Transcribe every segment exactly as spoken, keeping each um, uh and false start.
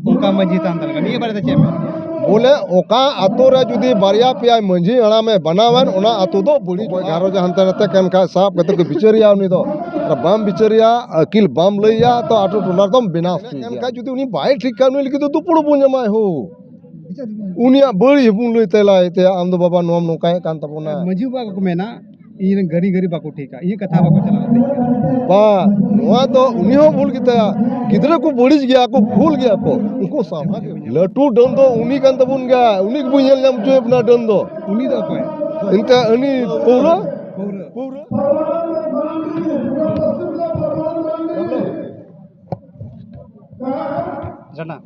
ᱚᱱᱠᱟ ᱢᱟᱹᱡᱷᱤ ᱛᱟᱦᱮᱱ ᱛᱟᱞᱮ ᱠᱟᱱᱟ᱾ ᱱᱤᱭᱟᱹ ᱵᱟᱨᱮ ᱛᱮ ᱪᱮᱫ ᱮᱢ ᱢᱮᱱᱟ? ᱵᱚᱞᱮ, ᱚᱠᱟ ᱟᱛᱳ ᱨᱮ ᱡᱩᱫᱤ ᱵᱟᱨᱭᱟ ᱯᱮᱭᱟ ᱢᱟᱹᱡᱷᱤ ᱦᱟᱲᱟᱢᱮ ᱵᱮᱱᱟᱣᱮᱱ, ᱚᱱᱟ ᱟᱛᱳ ᱫᱚ ᱵᱟᱹᱲᱤᱡ ᱜᱷᱟᱨᱚᱸᱡᱽ ᱦᱟᱱᱛᱮ ᱱᱟᱛᱮ ᱠᱟᱱ ᱠᱷᱟᱡ ᱥᱟᱵ ᱠᱟᱛᱮ ᱠᱚ ᱵᱤᱪᱟᱹᱨᱮᱭᱟ ᱩᱱᱤ ᱫᱚ᱾ ᱟᱨ ᱵᱟᱢ ᱵᱤᱪᱟᱹᱨᱮᱭᱟ, ᱟᱹᱠᱤᱞ ᱵᱟᱢ ᱞᱟᱹᱭᱟ, ᱛᱚ ᱟᱛᱳ ᱴᱚᱞᱟ ᱨᱮᱫᱚᱢ ᱵᱮᱱᱟᱣ ᱦᱚᱪᱚᱭᱮᱭᱟ᱾ ᱮᱱᱠᱷᱟᱱ ᱡᱩᱫᱤ ᱩᱱᱤ ᱵᱟᱭ ᱴᱷᱤᱠ ᱠᱷᱟᱱ, ᱩᱱᱤ ᱞᱟᱹᱜᱤᱫ ᱫᱚ ᱫᱩᱯᱲᱩᱵ ᱵᱚᱱ ᱧᱟᱢᱟ ᱦᱳ᱾ ᱩᱱᱤᱭᱟᱜ ᱵᱟᱹᱲᱤᱡ ᱦᱚᱸᱵᱚᱱ ᱞᱟᱹᱭ ᱛᱟᱭᱟ, ᱟᱢ ᱫᱚ ᱵᱟᱵᱟ ᱱᱚᱣᱟᱢ ᱱᱚᱝᱠᱟᱭᱮᱫ ᱠᱟᱱ ᱛᱟᱵᱚᱱᱟ᱾ ᱢᱟᱹᱡᱷᱤ ᱵᱟᱵᱟ ᱠᱚᱠᱚ ᱢᱮᱱᱟ, ᱤᱧ ᱨᱮᱱ ᱜᱟᱹᱨᱤ ᱜᱟᱹᱨᱤ ᱵᱟᱠᱚ ᱴᱷᱤᱠᱟ, ᱤᱧᱟᱹᱜ ᱠᱟᱛᱷᱟ ᱵᱟᱠᱚ ᱪᱟᱞᱟᱣ ᱛᱤᱧ ᱠᱟᱱᱟ᱾ ᱵᱟ, ᱱᱚᱣᱟ ᱫᱚ ᱩᱱᱤ ᱦᱚᱸ ᱵᱷᱩᱞ ᱜᱮᱛᱟᱭᱟ᱾ ᱜᱤᱫᱽᱨᱟᱹ ᱠᱚ ᱵᱟᱹᱲᱤᱡ ᱜᱮᱭᱟ ᱠᱚ, ᱵᱷᱩᱞ ᱜᱮᱭᱟ ᱠᱚ, ᱩᱱᱠᱩ ᱥᱟᱢᱟ ᱜᱮ᱾ ᱞᱟᱹᱴᱩ ᱰᱟᱹᱱ ᱫᱚ ᱩᱱᱤ ᱠᱟᱱ ᱛᱟᱵᱚᱱ ᱜᱮᱭᱟ, ᱩᱱᱤ ᱜᱮᱵᱚᱱ ᱧᱮᱞ ᱧᱟᱢ ᱦᱚᱪᱚᱭᱮ ᱵᱚᱱᱟ ᱰᱟᱹᱱ ᱫᱚ᱾ ᱩᱱᱤ ᱫᱚ ᱚᱠᱚᱭ? ᱮᱱᱛᱮ ᱩᱱᱤ ᱯᱟᱹᱣᱨᱟᱹ, ᱯᱟᱹᱣᱨᱟᱹ᱾ ᱯᱟᱹᱣᱨᱟᱹ᱾ ᱡᱟᱱᱟ᱾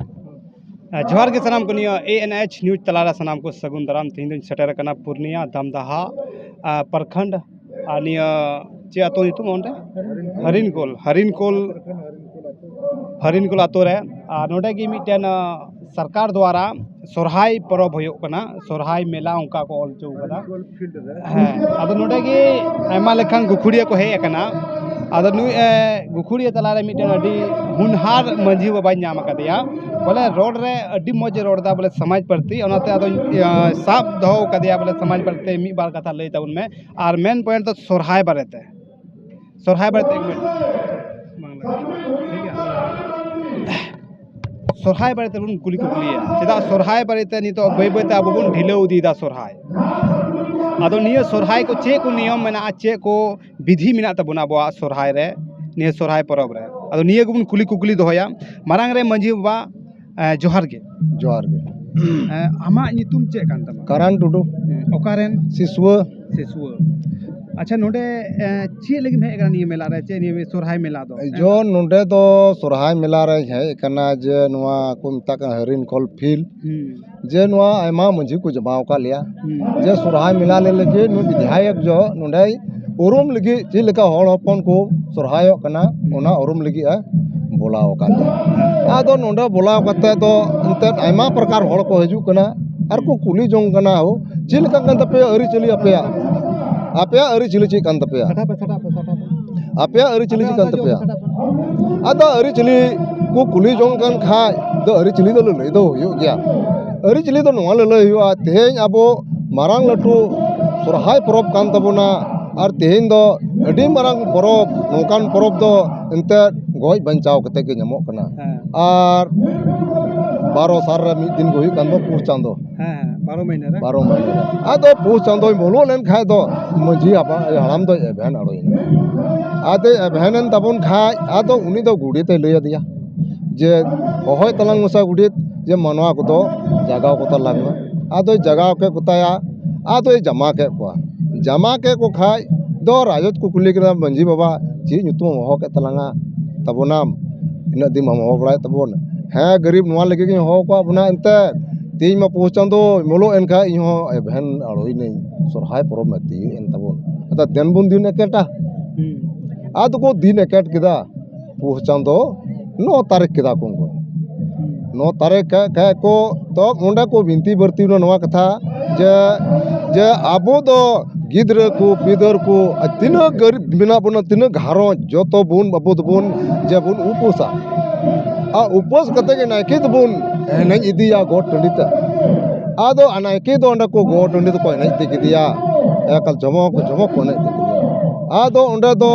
ᱡᱚᱦᱟᱨ ᱜᱮ ᱥᱟᱱᱟᱢ ᱠᱚ, ᱱᱤᱭᱟᱹ A N H news ᱛᱟᱞᱟᱨᱮ ᱥᱟᱱᱟᱢ ᱠᱚ ᱥᱟᱹᱜᱩᱱ ᱫᱟᱨᱟᱢ᱾ ᱛᱮᱦᱮᱧ ᱫᱚᱧ ᱥᱮᱴᱮᱨ ᱟᱠᱟᱱᱟ ᱯᱩᱨᱱᱤᱭᱟ ᱫᱟᱢᱫᱟᱦᱟ, ᱟ, ᱯᱨᱚᱠᱷᱚᱸᱰ, ᱟᱨ ᱱᱤᱭᱟᱹ ᱪᱮᱫ ᱟᱹᱛᱩ ᱧᱩᱛᱩᱢ ᱚᱸᱰᱮ? ᱦᱟᱹᱨᱤᱱᱠᱳᱞ, ᱦᱟᱹᱨᱤᱱᱠᱳᱞ, ᱦᱟᱹᱨᱤᱱᱠᱳᱞ ᱟᱹᱛᱩ ᱨᱮ᱾ ᱟᱨ ᱱᱚᱰᱮ ᱜᱮ ᱢᱤᱫᱴᱮᱱ, ᱟ, ᱥᱚᱨᱠᱟᱨ ᱫᱣᱟᱨᱟ ᱥᱚᱨᱦᱟᱭ ᱯᱚᱨᱚᱵᱽ ᱦᱩᱭᱩᱜ ᱠᱟᱱᱟ, ᱥᱚᱨᱦᱟᱭ ᱢᱮᱞᱟ ᱚᱱᱠᱟ ᱠᱚ ᱚᱞ ᱦᱚᱪᱚ ᱠᱟᱫᱟ᱾ ᱦᱮᱸ, ᱟᱫᱚ ᱱᱚᱰᱮ ᱜᱮ ᱟᱭᱢᱟ ᱞᱮᱠᱟᱱ ᱜᱩᱠᱷᱩᱲᱤᱭᱟᱹ ᱠᱚ ᱦᱮᱡ ᱟᱠᱟᱱᱟ᱾ ᱟᱫᱚ ᱱᱩᱭ, ᱮ, ᱜᱩᱠᱷᱩᱲᱤᱭᱟᱹ ᱛᱟᱞᱟᱨᱮ ᱢᱤᱫᱴᱮᱱ ᱟᱹᱰᱤ ᱦᱩᱱᱦᱟᱨ ᱢᱟᱹᱡᱷᱤ ᱵᱟᱵᱟᱧ ᱧᱟᱢ ᱟᱠᱟᱫᱮᱭᱟ᱾ ᱵᱚᱞᱮ, ᱨᱚᱲ ᱨᱮ ᱟᱹᱰᱤ ᱢᱚᱡᱽ ᱮ ᱨᱚᱲ ᱮᱫᱟ, ᱵᱚᱞᱮ, ᱥᱚᱢᱟᱡᱽ ᱯᱨᱚᱛᱤ᱾ ᱚᱱᱟᱛᱮ ᱟᱫᱚᱧ, ᱮ, ᱥᱟᱵ ᱫᱚᱦᱚ ᱟᱠᱟᱫᱮᱭᱟ, ᱵᱚᱞᱮ, ᱥᱚᱢᱟᱡᱽ ᱯᱨᱚᱛᱤ ᱢᱤᱫ ᱵᱟᱨ ᱠᱟᱛᱷᱟ ᱞᱟᱹᱭ ᱛᱟᱵᱚᱱ ᱢᱮ᱾ ᱟᱨ ᱢᱮᱱ ᱯᱚᱭᱮᱱᱴ ᱫᱚ ᱥᱚᱨᱦᱟᱭ ᱵᱟᱨᱮᱛᱮ᱾ ᱥᱚᱨᱦᱟᱭ ᱵᱟᱨᱮᱛᱮ ᱮᱠ ᱢᱤᱱᱤᱴ᱾ ᱵᱟᱝ ᱞᱟᱜᱟᱜ ᱠᱟᱱᱟ᱾ ᱴᱷᱤᱠ ᱜᱮᱭᱟ᱾ ᱥᱚᱨᱦᱟᱭ ᱵᱟᱨᱮ ᱛᱮᱵᱚᱱ ᱠᱩᱞᱤ ᱠᱩᱯᱞᱤᱭᱟ᱾ ᱪᱮᱫᱟᱜ ᱥᱚᱨᱦᱟᱭ ᱵᱟᱨᱮᱛᱮ ᱱᱤᱛᱚᱜ ᱵᱟᱹᱭ ᱵᱟᱹᱭᱛᱮ ᱟᱵᱚ ᱵᱚᱱ ᱰᱷᱤᱞᱟᱹᱣ ᱤᱫᱤᱭᱮᱫᱟ ᱥᱚᱨᱦᱟᱭ? ᱟᱫᱚ ᱱᱤᱭᱟᱹ ᱥᱚᱨᱦᱟᱭ ᱠᱚ ᱪᱮᱫ ᱠᱚ ᱱᱤᱭᱚᱢ ᱢᱮᱱᱟᱜᱼᱟ, ᱪᱮᱫ ᱠᱚ ᱵᱤᱫᱷᱤ ᱢᱮᱱᱟᱜ ᱛᱟᱵᱚᱱᱟ ᱟᱵᱚᱣᱟᱜ ᱥᱚᱨᱦᱟᱭ ᱨᱮ, ᱱᱤᱭᱟᱹ ᱥᱚᱨᱦᱟᱭ ᱯᱚᱨᱚᱵᱽ ᱨᱮ? ᱟᱫᱚ ᱱᱤᱭᱟᱹ ᱜᱮᱵᱚᱱ ᱠᱩᱞᱤ ᱠᱩᱠᱞᱤ ᱫᱚᱦᱚᱭᱟ᱾ ᱢᱟᱨᱟᱝ ᱨᱮ ᱢᱟᱹᱡᱷᱤ ᱵᱟᱵᱟ, ᱮ, ᱡᱚᱦᱟᱨ ᱜᱮ᱾ ᱡᱚᱦᱟᱨ ᱜᱮ᱾ ᱮ, ᱟᱢᱟᱜ ᱧᱩᱛᱩᱢ ᱪᱮᱫ ᱠᱟᱱ ᱛᱟᱢᱟ? ᱠᱟᱨᱟᱱ ᱴᱩᱰᱩ᱾ ᱚᱠᱟᱨᱮᱱ? ᱥᱤᱥᱩᱣᱟᱹ᱾ ᱥᱤᱥᱩᱣᱟᱹ᱾ ᱟᱪᱪᱷᱟ, ᱱᱚᱰᱮ, ᱮ, ᱪᱮᱫ ᱞᱟᱹᱜᱤᱫ ᱮᱢ ᱦᱮᱡ ᱟᱠᱟᱱᱟ ᱱᱤᱭᱟᱹ ᱢᱮᱞᱟ ᱨᱮ? ᱪᱮᱫ ᱱᱤᱭᱟᱹ ᱥᱚᱨᱦᱟᱭ ᱢᱮᱞᱟ ᱫᱚ? ᱡᱚ, ᱱᱚᱰᱮ ᱫᱚ ᱥᱚᱨᱦᱟᱭ ᱢᱮᱞᱟ ᱨᱮᱧ ᱦᱮᱡ ᱟᱠᱟᱱᱟ, ᱡᱮ ᱱᱚᱣᱟ ᱠᱚ ᱢᱮᱛᱟᱜ ᱠᱟᱱᱟ ᱦᱟᱹᱨᱤᱱ ᱠᱚᱞ ᱯᱷᱤᱞᱰ᱾ ᱦᱩᱸ᱾ ᱡᱮ ᱱᱚᱣᱟ ᱟᱭᱢᱟ ᱢᱟᱹᱡᱷᱤ ᱠᱚ ᱡᱚᱢᱟᱣ ᱟᱠᱟᱫ ᱞᱮᱭᱟ᱾ ᱦᱩᱸ᱾ ᱡᱮ ᱥᱚᱨᱦᱟᱭ ᱢᱮᱞᱟ ᱞᱮ ᱞᱟᱹᱜᱤᱫ ᱱᱩᱭ ᱵᱤᱫᱷᱟᱭᱚᱠ ᱡᱚ ᱱᱚᱰᱮᱭ ᱩᱨᱩᱢ ᱞᱟᱹᱜᱤᱫ ᱪᱮᱫ ᱞᱮᱠᱟ ᱦᱚᱲ ᱦᱚᱯᱚᱱ ᱠᱚ ᱥᱚᱨᱦᱟᱭᱚᱜ ᱠᱟᱱᱟ, ᱚᱱᱟ ᱩᱨᱩᱢ ᱞᱟᱹᱜᱤᱫ ᱮ ᱵᱚᱞᱟᱣ ᱟᱠᱟᱫ ᱞᱮᱭᱟ᱾ ᱟᱫᱚ ᱱᱚᱰᱮ ᱵᱚᱞᱟᱣ ᱠᱟᱛᱮ ᱫᱚ ᱮᱱᱛᱮᱫ ᱟᱭᱢᱟ ᱯᱨᱚᱠᱟᱨ ᱦᱚᱲ ᱠᱚ ᱦᱤᱡᱩᱜ ᱠᱟᱱᱟ ᱟᱨ ᱠᱚ ᱠᱩᱞᱤ ᱡᱚᱝ ᱠᱟᱱᱟ, ᱦᱳ, ᱪᱮᱫ ᱞᱮᱠᱟ ᱠᱟᱱ ᱛᱟᱯᱮᱭᱟ ᱟᱹᱨᱤᱪᱟᱹᱞᱤ ᱟᱯᱮᱭᱟᱜ? ᱟᱯᱮᱭᱟᱜ ᱟᱹᱨᱤᱪᱟᱹᱞᱤ ᱪᱮᱫ ᱠᱟᱱ ᱛᱟᱯᱮᱭᱟ? ᱥᱟᱴᱟ ᱯᱮ, ᱥᱟᱴᱟ ᱯᱮ, ᱥᱟᱴᱟ ᱯᱮ᱾ ᱟᱯᱮᱭᱟᱜ ᱟᱹᱨᱤᱪᱟᱹᱞᱤ ᱪᱮᱫ ᱠᱟᱱ ᱛᱟᱯᱮᱭᱟ? ᱥᱟᱴᱟ ᱯᱮ᱾ ᱟᱫᱚ ᱟᱹᱨᱤᱪᱟᱹᱞᱤ ᱠᱚ ᱠᱩᱞᱤ ᱡᱚᱝ ᱠᱟᱱ ᱠᱷᱟᱡ ᱫᱚ ᱟᱹᱨᱤᱪᱟᱹᱞᱤ ᱫᱚ ᱞᱟᱹᱞᱟᱹᱭ ᱫᱚ ᱦᱩᱭᱩᱜ ᱜᱮᱭᱟ᱾ ᱟᱹᱨᱤᱪᱟᱹᱞᱤ ᱫᱚ ᱱᱚᱣᱟ ᱞᱟᱹᱞᱟᱹᱭ ᱦᱩᱭᱩᱜᱼᱟ, ᱛᱮᱦᱮᱧ ᱟᱵᱚ ᱢᱟᱨᱟᱝ ᱞᱟᱹᱴᱩ ᱥᱚᱨᱦᱟᱭ ᱯᱚᱨᱚᱵᱽ ᱠᱟᱱ ᱛᱟᱵᱚᱱᱟ, ᱟᱨ ᱛᱮᱦᱮᱧ ᱫᱚ ᱟᱹᱰᱤ ᱢᱟᱨᱟᱝ ᱯᱚᱨᱚᱵᱽ, ᱱᱚᱝᱠᱟᱱ ᱯᱚᱨᱚᱵᱽ ᱫᱚ ᱮᱱᱛᱮᱫ ᱜᱚᱡ ᱵᱟᱧᱪᱟᱣ ᱠᱟᱛᱮ ᱜᱮ ᱧᱟᱢᱚᱜ ᱠᱟᱱᱟ᱾ ᱦᱮᱸ᱾ ᱟᱨ ᱵᱟᱨᱚ ᱥᱟᱞ ᱨᱮ ᱢᱤᱫ ᱫᱤᱱ ᱜᱮ ᱦᱩᱭᱩᱜ ᱠᱟᱱ ᱫᱚ ᱯᱩᱥ ᱪᱟᱸᱫᱚ᱾ ᱦᱮᱸ, ᱦᱮᱸ, ᱵᱟᱨᱚ ᱢᱟᱹᱦᱱᱟᱹ ᱨᱮ᱾ ᱵᱟᱨᱚ ᱢᱟᱹᱦᱱᱟᱹ ᱨᱮ᱾ ᱟᱫᱚ ᱯᱩᱥ ᱪᱟᱸᱫᱚᱭ ᱵᱚᱞᱚ ᱞᱮᱱ ᱠᱷᱟᱡ ᱫᱚ ᱢᱟᱹᱡᱷᱤ ᱦᱟᱲᱟᱢ ᱫᱚᱭ ᱮᱵᱷᱮᱱ ᱟᱲᱚᱭᱮᱱᱟ᱾ ᱟᱫᱚᱭ ᱮᱵᱷᱮᱱ ᱮᱱ ᱛᱟᱵᱚᱱ ᱠᱷᱟᱡ, ᱟᱫᱚ ᱩᱱᱤ ᱫᱚ ᱜᱚᱰᱮᱛ ᱮ ᱞᱟᱹᱭ ᱟᱫᱮᱭᱟ ᱡᱮ, "ᱦᱚᱦᱚᱭ ᱛᱟᱞᱟᱝ ᱢᱮᱥᱟ ᱜᱚᱰᱮᱛ, ᱡᱮ ᱢᱟᱱᱣᱟ ᱠᱚᱫᱚ ᱡᱟᱜᱟᱣ ᱠᱚ ᱛᱟᱞᱟᱝ ᱢᱮ᱾" ᱟᱫᱚᱭ ᱡᱟᱜᱟᱣ ᱠᱮᱫ ᱠᱚᱛᱟᱭᱟ, ᱟᱫᱚᱭ ᱡᱟᱢᱟ ᱠᱮᱫ ᱠᱚᱣᱟ᱾ ᱡᱟᱢᱟ ᱠᱮᱫ ᱠᱚ ᱠᱷᱟᱡ ᱫᱚ ᱨᱟᱡᱚᱛ ᱠᱚ ᱠᱩᱞᱤ ᱠᱮᱫᱟ, "ᱢᱟᱹᱡᱷᱤ ᱵᱟᱵᱟ, ᱪᱮᱫ ᱧᱩᱛᱩᱢ ᱮᱢ ᱦᱚᱦᱚ ᱠᱮᱫ ᱛᱟᱞᱟᱝᱟ ᱛᱟᱵᱚᱱᱟᱢ? ᱤᱱᱟᱹᱜ ᱫᱤᱱ ᱢᱟᱢ ᱦᱚᱦᱚ ᱵᱟᱲᱟᱭᱮᱫ ᱛᱟᱵᱚᱱ?" "ᱦᱮᱸ ᱜᱟᱹᱨᱤᱵ, ᱱᱚᱣᱟ ᱞᱟᱹᱜᱤᱫ ᱜᱤᱧ ᱦᱚᱦᱚ ᱠᱟᱜ ᱵᱚᱱᱟ, ᱮᱱᱛᱮᱫ ᱛᱮᱦᱮᱧ ᱢᱟ ᱯᱩᱥ ᱪᱟᱸᱫᱚ ᱵᱚᱞᱚᱜ ᱮᱱ ᱠᱷᱟᱡ ᱤᱧ ᱦᱚᱸ ᱮᱵᱷᱮᱱ ᱟᱲᱚᱭᱤᱱᱟᱹᱧ, ᱥᱚᱨᱦᱟᱭ ᱯᱚᱨᱚᱵᱽ ᱢᱟ ᱛᱤᱭᱳᱜ ᱮᱱ ᱛᱟᱵᱚᱱ, ᱟᱫᱚ ᱫᱮᱱ ᱵᱚᱱ ᱫᱤᱱ ᱮᱠᱮᱴᱟ᱾" ᱦᱩᱸ᱾ ᱟᱫᱚ ᱠᱚ ᱫᱤᱱ ᱮᱠᱮᱴ ᱠᱮᱫᱟ᱾ ᱯᱩᱥ ᱪᱟᱸᱫᱚ ᱱᱚ ᱛᱟᱹᱨᱤᱠᱷ ᱠᱮᱫᱟ ᱠᱚ ᱩᱱᱠᱩ᱾ ᱱᱚ ᱛᱟᱹᱨᱤᱠᱷ ᱠᱷᱟᱡ, ᱠᱷᱟᱡ ᱠᱚ, ᱛᱚ ᱚᱸᱰᱮ ᱠᱚ ᱵᱤᱱᱛᱤ ᱵᱟᱹᱲᱛᱤ ᱱᱟ ᱱᱚᱣᱟ ᱠᱟᱛᱷᱟ ᱡᱮ, ᱡᱮ ᱟᱵᱚ ᱫᱚ ᱜᱤᱫᱽᱨᱟᱹ ᱠᱚ, ᱯᱤᱫᱟᱹᱨ ᱠᱚ, ᱟᱨ ᱛᱤᱱᱟᱹᱜ ᱜᱟᱹᱨᱤᱵ ᱢᱮᱱᱟᱜ ᱵᱚᱱᱟ, ᱛᱤᱱᱟᱹᱜ ᱜᱷᱟᱨᱚᱸᱡᱽ, ᱡᱚᱛᱚ ᱵᱚᱱ, ᱟᱵᱚ ᱫᱚᱵᱚᱱ ᱡᱮ ᱵᱚᱱ ᱩᱯᱟᱹᱥᱟ᱾ ᱟᱨ ᱩᱯᱟᱹᱥ ᱠᱟᱛᱮ ᱜᱮ ᱱᱟᱭᱠᱮ ᱫᱚᱵᱚᱱ ᱮᱱᱮᱡ ᱤᱫᱤᱭᱟ ᱜᱚᱴ ᱴᱟᱺᱰᱤ ᱛᱮ᱾ ᱟᱫᱚ ᱱᱟᱭᱠᱮ ᱫᱚ ᱚᱸᱰᱮ ᱠᱚ ᱜᱚᱴ ᱴᱟᱺᱰᱤ ᱛᱮᱠᱚ ᱮᱱᱮᱡ ᱤᱫᱤ ᱠᱮᱫᱮᱭᱟ᱾ ᱮᱠᱟᱞ ᱡᱚᱢᱚᱠ, ᱡᱚᱢᱚᱠ ᱠᱚ ᱮᱱᱮᱡ ᱤᱫᱤ ᱠᱮᱫᱮᱭᱟ᱾ ᱟᱫᱚ ᱚᱸᱰᱮ ᱫᱚ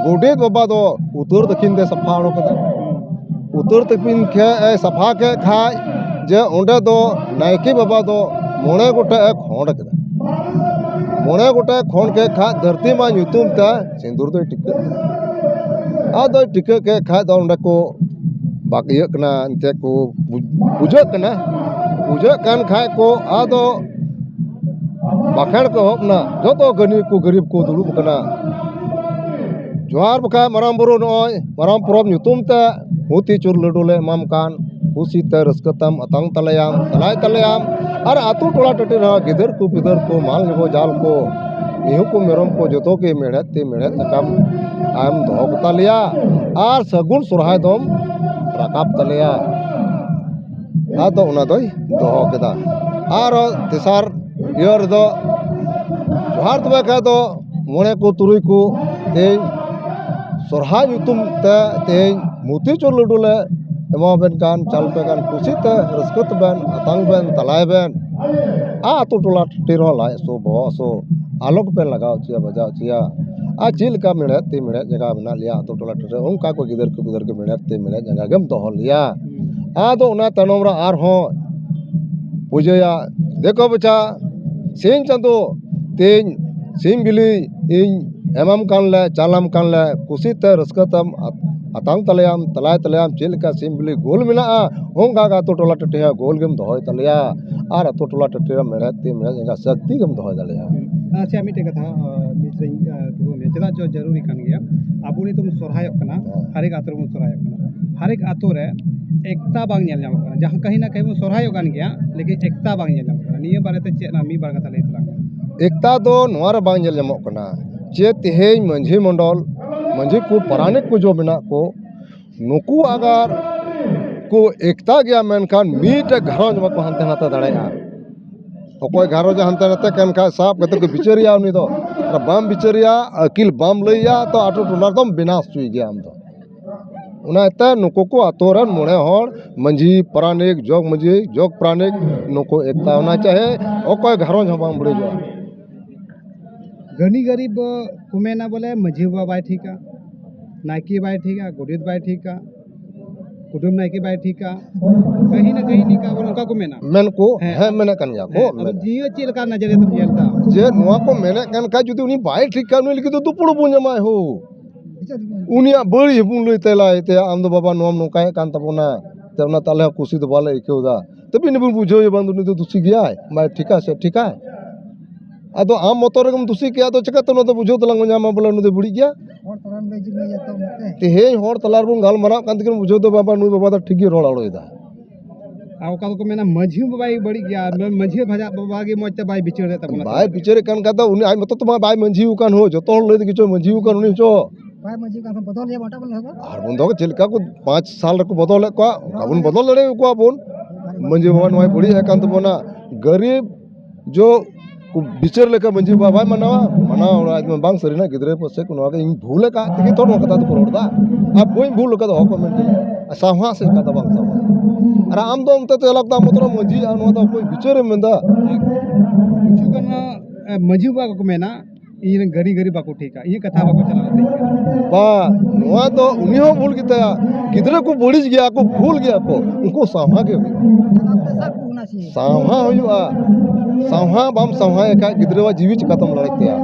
ᱜᱚᱰᱮᱛ ᱵᱟᱵᱟ ᱫᱚ ᱩᱛᱟᱹᱨ ᱫᱟᱹᱠᱷᱤᱱ ᱛᱮ ᱥᱟᱯᱷᱟ ᱦᱚᱲ ᱠᱟᱫᱟ᱾ ᱩᱛᱟᱹᱨ ᱛᱟᱹᱯᱤᱱ ᱠᱷᱮ-, ᱮ, ᱥᱟᱯᱷᱟ ᱠᱮᱫ ᱠᱷᱟᱡ ᱡᱮ ᱚᱸᱰᱮ ᱫᱚ ᱱᱟᱭᱠᱮ ᱵᱟᱵᱟ ᱫᱚ ᱢᱚᱬᱮ ᱜᱚᱴᱮᱡ ᱮ ᱠᱷᱚᱸᱰ ᱠᱮᱫᱟ᱾ ᱢᱚᱬᱮ ᱜᱚᱴᱮᱡ ᱠᱷᱚᱸᱰ ᱠᱮᱫ ᱠᱷᱟᱡ ᱫᱷᱟᱹᱨᱛᱤ ᱢᱟ ᱧᱩᱛᱩᱢ ᱛᱮ ᱥᱤᱸᱫᱩᱨ ᱫᱚᱭ ᱴᱤᱠᱟᱹᱜ ᱠᱟᱱᱟ᱾ ᱟᱫᱚᱭ ᱴᱤᱠᱟᱹᱜ ᱠᱮᱫ ᱠᱷᱟᱡ ᱫᱚ ᱚᱸᱰᱮ ᱠᱚ ᱵᱟᱠ-, ᱤᱭᱟᱹᱜ ᱠᱟᱱᱟ, ᱮᱱᱛᱮᱫ ᱠᱚ ᱯᱩ-, ᱯᱩᱡᱟᱹᱜ ᱠᱟᱱᱟ᱾ ᱯᱩᱡᱟᱹᱜ ᱠᱟᱱ ᱠᱷᱟᱡ ᱠᱚ ᱟᱫᱚ ᱵᱟᱠᱷᱮᱲ ᱠᱚ ᱮᱦᱚᱵ ᱮᱱᱟ, ᱡᱚᱛᱚ ᱜᱟᱹᱱᱤ ᱠᱚ ᱜᱟᱹᱨᱤᱵ ᱠᱚ ᱫᱩᱲᱩᱵ ᱟᱠᱟᱱᱟ᱾ ᱡᱚᱦᱟᱨ ᱵᱟᱠᱷᱟᱡ ᱢᱟᱨᱟᱝ ᱵᱩᱨᱩ, ᱱᱚᱜᱼᱚᱭ ᱢᱟᱨᱟᱝ ᱯᱚᱨᱚᱵᱽ ᱧᱩᱛᱩᱢ ᱛᱮ ᱦᱩᱛᱤ ᱪᱩᱨ ᱞᱟᱹᱰᱩ ᱞᱮ ᱮᱢᱟᱢ ᱠᱟᱱ, ᱠᱩᱥᱤ ᱛᱮ ᱨᱟᱹᱥᱠᱟᱹ ᱛᱟᱢ ᱟᱛᱟᱝ ᱛᱟᱞᱮᱭᱟᱢ, ᱫᱟᱞᱟᱭ ᱛᱟᱞᱮᱭᱟᱢ᱾ ᱟᱨ ᱟᱹᱛᱩ ᱴᱚᱞᱟ ᱴᱟᱺᱰᱤ ᱨᱮᱦᱚᱸ ᱜᱤᱫᱟᱹᱨ ᱠᱚ ᱯᱤᱫᱟᱹᱨ ᱠᱚ ᱢᱟᱞ ᱡᱚᱜᱚ ᱡᱟᱞ ᱠᱚ ᱢᱤᱦᱩ ᱠᱚ ᱢᱮᱨᱚᱢ ᱠᱚ ᱡᱚᱛᱚ ᱜᱮ ᱢᱮᱲᱦᱮᱫ ᱛᱤ ᱢᱮᱲᱦᱮᱫ ᱛᱟᱠᱟᱢ ᱟᱢ ᱫᱚᱦᱚ ᱠᱚᱛᱟ ᱞᱮᱭᱟ ᱟᱨ ᱥᱟᱹᱜᱩᱱ ᱥᱚᱨᱦᱟᱭ ᱫᱚᱢ ᱨᱟᱠᱟᱵ ᱛᱟᱞᱮᱭᱟ᱾ ᱟᱫᱚ ᱚᱱᱟ ᱫᱚᱭ ᱫᱚᱦᱚ ᱠᱮᱫᱟ᱾ ᱟᱨᱚ ᱛᱮᱥᱟᱨ ᱤᱭᱟᱹ ᱨᱮᱫᱚ ᱡᱚᱦᱟᱨ ᱛᱚᱵᱮ ᱠᱷᱟᱡ ᱫᱚ ᱢᱚᱬᱮ ᱠᱚ ᱛᱩᱨᱩᱭ ᱠᱚ ᱛᱮᱦᱮᱧ ᱥᱚᱨᱦᱟᱭ ᱧᱩᱛᱩᱢ ᱛᱮ ᱛᱮᱦᱮᱧ ᱢᱚᱛᱤᱪᱩᱨ ᱞᱟᱹᱰᱩ ᱞᱮ ᱮᱢᱟᱵᱮᱱ ᱠᱟᱱ, ᱪᱟᱞ ᱯᱮ ᱠᱟᱱ, ᱠᱩᱥᱤ ᱛᱮ ᱨᱟᱹᱥᱠᱟᱹ ᱛᱮᱵᱮᱱ ᱟᱛᱟᱝ ᱵᱮᱱ, ᱛᱟᱞᱟᱭ ᱵᱮᱱ᱾ ᱟᱨ ᱟᱹᱛᱩ ᱴᱚᱞᱟ ᱴᱟᱺᱰᱤ ᱨᱮᱦᱚᱸ ᱞᱟᱡ ᱦᱟᱹᱥᱩ, ᱵᱚᱦᱚᱜ ᱦᱟᱹᱥᱩ ᱟᱞᱚ ᱠᱚᱯᱮ ᱞᱟᱜᱟᱣ ᱦᱚᱪᱚᱭᱟ, ᱵᱟᱡᱟᱣ ᱦᱚᱪᱚᱭᱟ᱾ ᱟᱨ ᱪᱮᱫ ᱞᱮᱠᱟ ᱢᱮᱬᱦᱮᱫ ᱛᱤ ᱢᱮᱬᱦᱮᱫ ᱡᱟᱸᱜᱟ ᱢᱮᱱᱟᱜ ᱞᱮᱭᱟ ᱟᱹᱛᱩ ᱴᱚᱞᱟ ᱴᱟᱺᱰᱤ ᱨᱮ, ᱚᱱᱠᱟ ᱠᱚ ᱜᱤᱫᱟᱹᱨ ᱠᱚ ᱯᱤᱫᱟᱹᱨ ᱠᱚ ᱢᱮᱬᱦᱮᱫ ᱛᱤ ᱢᱮᱬᱦᱮᱫ ᱡᱟᱸᱜᱟ ᱜᱮᱢ ᱫᱚᱦᱚ ᱞᱮᱭᱟ᱾ ᱟᱫᱚ ᱚᱱᱟ ᱛᱟᱭᱱᱚᱢ ᱨᱮ ᱟᱨᱦᱚᱸ ᱯᱩᱡᱟᱹᱭᱟ, ᱫᱮᱠᱚ ᱵᱟᱪᱷᱟ, ᱥᱤᱧ ᱪᱟᱸᱫᱚ ᱛᱮᱧ ᱥᱤᱢ ᱵᱤᱞᱤ ᱤᱧ ᱮᱢᱟᱢ ᱠᱟᱱ ᱞᱮ, ᱪᱟᱞᱟᱢ ᱠᱟᱱ ᱞᱮ, ᱠᱩᱥᱤ ᱛᱮ ᱨᱟᱹᱥᱠᱟᱹ ᱛᱮᱢ ᱟᱛ-, ᱟᱛᱟᱝ ᱛᱟᱞᱮᱭᱟᱢ, ᱛᱟᱞᱟᱭ ᱛᱟᱞᱮᱭᱟᱢ, ᱪᱮᱫ ᱞᱮᱠᱟ ᱥᱤᱢ ᱵᱤᱞᱤ ᱜᱳᱞ ᱢᱮᱱᱟᱜᱼᱟ, ᱚᱱᱠᱟ ᱜᱮ ᱟᱹᱛᱩ ᱴᱚᱞᱟ ᱴᱟᱺᱰᱤ ᱦᱚᱸ ᱜᱳᱞ ᱜᱮᱢ ᱫᱚᱦᱚᱭ ᱛᱟᱞᱮᱭᱟ᱾ ᱟᱨ ᱟᱹᱛᱩ ᱴᱚᱞᱟ ᱴᱟᱺᱰᱤ ᱨᱮ ᱢᱮᱬᱦᱮᱫ ᱛᱤ ᱢᱮᱬᱦᱮᱫ ᱡᱟᱸᱜᱟ ᱥᱟᱹᱠᱛᱤ ᱜᱮᱢ ᱫᱚᱦᱚᱭ ᱫᱟᱲᱮᱭᱟᱜᱼᱟ᱾ ᱟᱪᱪᱷᱟ, ᱢᱤᱫᱴᱮᱡ ᱠᱟᱛᱷᱟ, ᱟᱸ, ᱢᱤᱫᱴᱮᱱ, ᱟᱸ, ᱠᱩᱠᱞᱤ ᱞᱟᱹᱭᱟ, ᱪᱮᱫᱟᱜ ᱪᱚ ᱡᱟᱹᱨᱩᱨᱤ ᱠᱟᱱ ᱜᱮᱭᱟ? ᱟᱵᱚ ᱱᱤᱛᱚᱜ ᱵᱚᱱ ᱥᱚᱨᱦᱟᱭᱚᱜ ᱠᱟᱱᱟ, ᱦᱮᱸ᱾ ᱦᱟᱨᱮᱠ ᱟᱹᱛᱩ ᱨᱮᱵᱚᱱ ᱥᱚᱨᱦᱟᱭᱚᱜ ᱠᱟᱱᱟ, ᱦᱟᱨᱮᱠ ᱟᱹᱛᱩ ᱨᱮ ᱮᱠᱛᱟ ᱵᱟᱝ ᱧᱮᱞ ᱧᱟᱢᱚᱜ ᱠᱟᱱᱟ᱾ ᱡᱟᱦᱟᱸ ᱠᱟᱹᱦᱤ ᱱᱟ ᱠᱟᱹᱦᱤ ᱵᱚᱱ ᱥᱚᱨᱦᱟᱭᱚᱜ ᱠᱟᱱ ᱜᱮᱭᱟ, ᱞᱮᱠᱤᱱ ᱮᱠᱛᱟ ᱵᱟᱝ ᱧᱮᱞ ᱧᱟᱢᱚᱜ ᱠᱟᱱᱟ᱾ ᱱᱤᱭᱟᱹ ᱵᱟᱨᱮᱛᱮ ᱪᱮᱫ ᱱᱟ ᱢᱤᱫ ᱵᱟᱨ ᱠᱟᱛᱷᱟ ᱞᱟᱹᱭ ᱛᱟᱞᱟᱝ ᱢᱮ᱾ ᱮᱠᱛᱟ ᱫᱚ ᱱᱚᱣᱟ ᱨᱮ ᱵᱟᱝ ᱧᱮᱞ ᱧᱟᱢᱚᱜ ᱠᱟᱱᱟ ᱡᱮ ᱛᱮᱦᱮᱧ ᱢᱟᱹᱡᱷᱤ ᱢᱚᱸᱰᱚᱞ, ᱢᱟᱹᱡᱷᱤ ᱠᱚ, ᱯᱟᱨᱟᱱᱤᱠ ᱠᱚ ᱡᱚ ᱢᱮᱱᱟᱜ ᱠᱚ, ᱱᱩᱠᱩ ᱟᱜᱟᱨ ᱠᱚ ᱮᱠᱛᱟ ᱜᱮᱭᱟ, ᱢᱮᱱᱠᱷᱟᱱ ᱢᱤᱫᱴᱮᱡ ᱜᱷᱟᱨᱚᱸᱡᱽ ᱵᱟᱠᱚ ᱦᱟᱱᱛᱮ ᱱᱟᱛᱮ ᱫᱟᱲᱮᱭᱟᱜᱼᱟ᱾ ᱚᱠᱚᱭ ᱜᱷᱟᱨᱚᱸᱡᱽ ᱦᱟᱱᱛᱮ ᱱᱟᱛᱮ ᱠᱟᱱ ᱠᱷᱟᱡ, ᱥᱟᱵ ᱠᱟᱛᱮ ᱠᱚ ᱵᱤᱪᱟᱹᱨᱮᱭᱟ ᱩᱱᱤ ᱫᱚ, ᱟᱨ ᱵᱟᱢ ᱵᱤᱪᱟᱹᱨᱮᱭᱟ, ᱟᱹᱠᱤᱞ ᱵᱟᱢ ᱞᱟᱹᱭᱟ, ᱛᱚ ᱟᱹᱛᱩ ᱴᱚᱞᱟ ᱨᱮᱫᱚᱢ ᱵᱮᱱᱟᱣ ᱦᱚᱪᱚᱭ ᱜᱮᱭᱟ ᱟᱢ ᱫᱚ᱾ ᱚᱱᱟ ᱤᱭᱟᱹᱛᱮ ᱱᱩᱠᱩ ᱠᱚ ᱟᱹᱛᱩ ᱨᱮᱱ ᱢᱚᱬᱮ ᱦᱚᱲ, ᱢᱟᱹᱡᱷᱤ ᱯᱟᱨᱟᱱᱤᱠ, ᱡᱚᱜᱽ ᱢᱟᱹᱡᱷᱤ, ᱡᱚᱜᱽ ᱯᱟᱨᱟᱱᱤᱠ, ᱱᱩᱠᱩ ᱮᱠᱛᱟ ᱚᱱᱟ ᱪᱟᱦᱮ ᱚᱠᱚᱭ ᱜᱷᱟᱨᱚᱸᱡᱽ ᱦᱚᱸ ᱵᱟᱝ ᱵᱟᱹᱲᱤᱡᱚᱜᱼᱟ᱾ ᱜᱟᱹᱱᱤ ᱜᱟᱹᱨᱤᱵ ᱠᱚ ᱢᱮᱱᱟ ᱵᱚᱞᱮ ᱢᱟᱹᱡᱷᱤ ᱵᱟᱵᱟ ᱵᱟᱭ ᱴᱷᱤᱠᱟ, ᱱᱟᱭᱠᱮ ᱵᱟᱭ ᱴᱷᱤᱠᱟ, ᱜᱚᱰᱮᱛ ᱵᱟᱭ ᱴᱷᱤᱠᱟ, ᱠᱩᱰᱟᱹᱢ ᱱᱟᱭᱠᱮ ᱵᱟᱭ ᱴᱷᱤᱠᱟ, ᱠᱟᱹᱦᱤ ᱱᱟ ᱠᱟᱹᱦᱤ ᱱᱤᱝᱠᱟ ᱵᱚᱞᱮ ᱚᱱᱠᱟ ᱠᱚ ᱢᱮᱱᱟ᱾ ᱢᱮᱱ ᱠᱚ, ᱦᱮᱸ᱾ ᱦᱮᱸ, ᱢᱮᱱᱮᱫ ᱠᱟᱱ ᱜᱮᱭᱟ ᱠᱚ, ᱦᱮᱸ, ᱟᱫᱚ ᱢᱮᱱ᱾ ᱱᱤᱭᱟᱹ ᱪᱮᱫ ᱞᱮᱠᱟ ᱱᱚᱡᱚᱨᱤᱭᱟᱹ ᱛᱮᱢ ᱧᱮᱞ ᱮᱫᱟ? ᱡᱮ ᱱᱚᱣᱟ ᱠᱚ ᱢᱮᱱᱮᱫ ᱠᱟᱱ ᱠᱷᱟᱡ, ᱡᱩᱫᱤ ᱩᱱᱤ ᱵᱟᱭ ᱴᱷᱤᱠᱟ, ᱩᱱᱤ ᱞᱟᱹᱜᱤᱫ ᱫᱚ ᱫᱩᱯᱲᱩᱵ ᱵᱚᱱ ᱧᱟᱢᱟᱭ ᱦᱳ᱾ ᱩᱱᱤᱭᱟᱜ ᱵᱟᱹᱲᱤᱡ ᱵᱚᱱ ᱞᱟᱹᱭ ᱛᱟᱭᱟ, ᱞᱟᱹᱭ ᱛᱟᱭᱟ, "ᱟᱢ ᱫᱚ ᱵᱟᱵᱟ ᱱᱚᱣᱟᱢ ᱱᱚᱝᱠᱟᱭᱮᱫ ᱠᱟᱱ ᱛᱟᱵᱚᱱᱟ", ᱛᱮ ᱚᱱᱟ ᱛᱟᱞᱮ ᱦᱚᱸ ᱠᱩᱥᱤ ᱫᱚ ᱵᱟᱞᱮ ᱟᱹᱭᱠᱟᱹᱣ ᱮᱫᱟ᱾ ᱛᱚᱵᱮ ᱤᱱᱟᱹ ᱵᱚᱱ ᱵᱩᱡᱷᱟᱹᱣ ᱮᱭᱟ, ᱵᱟᱝ ᱫᱚ ᱩᱱᱤ ᱫᱚ ᱫᱩᱥᱤ ᱜᱮᱭᱟᱭ, ᱵᱟᱭ ᱴᱷᱤᱠᱟ ᱥᱮ ᱴᱷᱤᱠᱟᱭ᱾ ᱟᱫᱚ ᱟᱢ ᱢᱚᱛᱚ ᱨᱮᱜᱮᱢ ᱫᱩᱥᱤ ᱠᱮᱭᱟ, ᱟᱫᱚ ᱪᱤᱠᱟᱹᱛᱮ ᱚᱱᱟ ᱫᱚ ᱵᱩᱡᱷᱟᱹᱣ ᱛᱮᱞᱟᱝ ᱧᱟᱢᱟ ᱵᱚᱞᱮ ᱱᱩᱭ ᱫᱚ ᱵᱟᱹᱲᱤᱡ ᱜᱮᱭᱟ? ᱦᱚᱲ ᱛᱟᱞᱟᱨᱮᱢ ᱞᱟᱹᱭ ᱡᱩᱛ ᱢᱮᱭᱟ ᱛᱚ ᱚᱱᱟᱛᱮ᱾ ᱛᱮᱦᱮᱧ ᱦᱚᱲ ᱛᱟᱞᱟ ᱨᱮᱵᱚᱱ ᱜᱟᱞᱢᱟᱨᱟᱣ ᱠᱟᱱ ᱛᱮᱜᱮ ᱵᱩᱡᱷᱟᱹᱣ ᱫᱚ, ᱵᱟᱵᱟ ᱱᱩᱭ ᱵᱟᱵᱟ ᱫᱚ ᱴᱷᱤᱠ ᱜᱮ ᱨᱚᱲ ᱟᱲᱚᱭᱮᱫᱟ᱾ ᱟᱨ ᱚᱠᱟ ᱫᱚᱠᱚ ᱢᱮᱱᱟ ᱢᱟᱹᱡᱷᱤ ᱵᱟᱵᱟᱭ ᱵᱟᱹᱲᱤᱡ ᱜᱮᱭᱟ, ᱢᱟᱹ-, ᱢᱟᱹᱡᱷᱤ ᱵᱷᱟᱡᱟ ᱵᱟᱵᱟ ᱜᱮ ᱢᱚᱡᱽ ᱛᱮ ᱵᱟᱭ ᱵᱤᱪᱟᱹᱨᱮᱫ ᱛᱟᱵᱚᱱᱟ᱾ ᱵᱟᱭ ᱵᱤᱪᱟᱹᱨᱮᱫ ᱠᱟᱱ ᱠᱷᱟᱡ ᱫᱚ ᱩᱱᱤ ᱟᱡ ᱢᱚᱛᱚ ᱛᱮᱢᱟ ᱵᱟᱭ ᱢᱟᱹᱡᱷᱤ ᱟᱠᱟᱱ ᱦᱳ, ᱡᱚᱛᱚ ᱦᱚᱲ ᱞᱟᱹᱭ ᱛᱮᱜᱮ ᱪᱚ ᱢᱟᱹᱡᱷᱤ ᱟᱠᱟᱱ ᱩᱱᱤ ᱦᱚᱪᱚ᱾ ᱵᱟᱭ ᱢᱟᱹᱡᱷᱤ ᱟᱠᱟᱱ ᱠᱷᱟᱱ ᱵᱚᱫᱚᱞ ᱨᱮᱭᱟᱜ ᱢᱚᱴᱟ ᱵᱚᱱ ᱮᱦᱚᱵᱟ᱾ ᱟᱨ ᱵᱚᱱ ᱫᱚ ᱪᱮᱫ ᱞᱮᱠᱟ ᱠᱚ ᱯᱟᱸᱪ ᱥᱟᱞ ᱨᱮᱠᱚ ᱵᱚᱫᱚᱞᱮᱫ ᱠᱚᱣᱟ, ᱚᱱᱠᱟ ᱵᱚᱱ ᱵᱚᱫᱚᱞ ᱫᱟᱲᱮᱭᱟᱠᱚᱣᱟ ᱵᱚᱱ᱾ ᱢᱟᱹᱡᱷᱤ ᱵᱟᱵᱟ ᱱᱚᱣᱟᱭ ᱵᱟᱹᱲᱤᱡ ᱟᱠᱟᱱ ᱛᱟᱵᱚᱱᱟ᱾ ᱜᱟᱹᱨᱤᱵ ᱡᱚ ᱠᱚ ᱵᱤᱪᱟᱹᱨ ᱞᱮᱠᱟ ᱢᱟᱹᱡᱷᱤ ᱵᱟᱵᱟ ᱵᱟᱭ ᱢᱟᱱᱟᱣᱟ, ᱢᱟᱱᱟᱣ ᱚᱲᱟᱜ ᱢᱟ ᱵᱟᱝ ᱥᱟᱹᱨᱤᱱᱟ, ᱜᱤᱫᱽᱨᱟᱹ ᱯᱟᱥᱮᱡ ᱠᱚ ᱱᱚᱣᱟ ᱜᱮ ᱤᱧ ᱵᱷᱩᱞ ᱟᱠᱟᱫ ᱛᱮᱜᱮ ᱛᱚ ᱱᱚᱣᱟ ᱠᱟᱛᱷᱟ ᱫᱚᱠᱚ ᱨᱚᱲ ᱮᱫᱟ᱾ ᱟᱨ ᱵᱟᱹᱧ ᱵᱷᱩᱞ ᱟᱠᱟᱫᱟ, ᱦᱚᱸ ᱠᱚ ᱢᱮᱱ ᱠᱮᱫᱟ᱾ ᱟᱨ ᱥᱟᱶᱦᱟ ᱥᱮᱫ ᱠᱟᱛᱷᱟ ᱵᱟᱝ ᱥᱟᱶᱦᱟ᱾ ᱟᱨ ᱟᱢ ᱫᱚ ᱚᱱᱛᱮ ᱛᱮ ᱮᱞᱟᱠᱟ ᱢᱚᱛᱞᱚᱵ ᱢᱟᱹᱡᱷᱤ, ᱟᱨ ᱱᱚᱣᱟ ᱫᱚ ᱚᱠᱚᱭ ᱵᱤᱪᱟᱹᱨᱮᱢ ᱢᱮᱱᱫᱟ? ᱠᱤᱪᱷᱩ ᱜᱟᱱ ᱢᱟ, ᱮ, ᱢᱟᱹᱡᱷᱤ ᱵᱟᱵᱟ ᱠᱚᱠᱚ ᱢᱮᱱᱟ, ᱤᱧ ᱨᱮᱱ ᱜᱟᱹᱰᱤ ᱜᱟᱹᱰᱤ ᱵᱟᱠᱚ ᱴᱷᱤᱠᱟ, ᱤᱧᱟᱹᱜ ᱠᱟᱛᱷᱟ ᱵᱟᱠᱚ ᱪᱟᱞᱟᱣ ᱛᱤᱧ ᱠᱟᱱᱟ᱾ ᱵᱟ, ᱱᱚᱣᱟ ᱫᱚ ᱩᱱᱤ ᱦᱚᱸ ᱵᱷᱩᱞ ᱜᱮᱛᱟᱭᱟ᱾ ᱜᱤᱫᱽᱨᱟᱹ ᱠᱚ ᱵᱟᱹᱲᱤᱡ ᱜᱮᱭᱟ ᱠᱚ, ᱵᱷᱩᱞ ᱜᱮᱭᱟ ᱠᱚ, ᱩᱱᱠᱩ ᱥᱟᱶᱦᱟ ᱜᱮ ᱦᱩᱭᱩᱜᱼᱟ᱾ ᱥᱟᱶᱦᱟ ᱦᱩᱭᱩᱜᱼᱟ᱾ ᱥᱟᱶᱦᱟ ᱵᱟᱢ ᱥᱟᱶᱦᱟᱭ ᱠᱷᱟᱡ ᱜᱤᱫᱽᱨᱟᱹᱣᱟᱜ ᱡᱤᱣᱤ ᱪᱤᱠᱟᱛᱮᱢ ᱞᱟᱲᱮᱡ ᱛᱟᱭᱟ?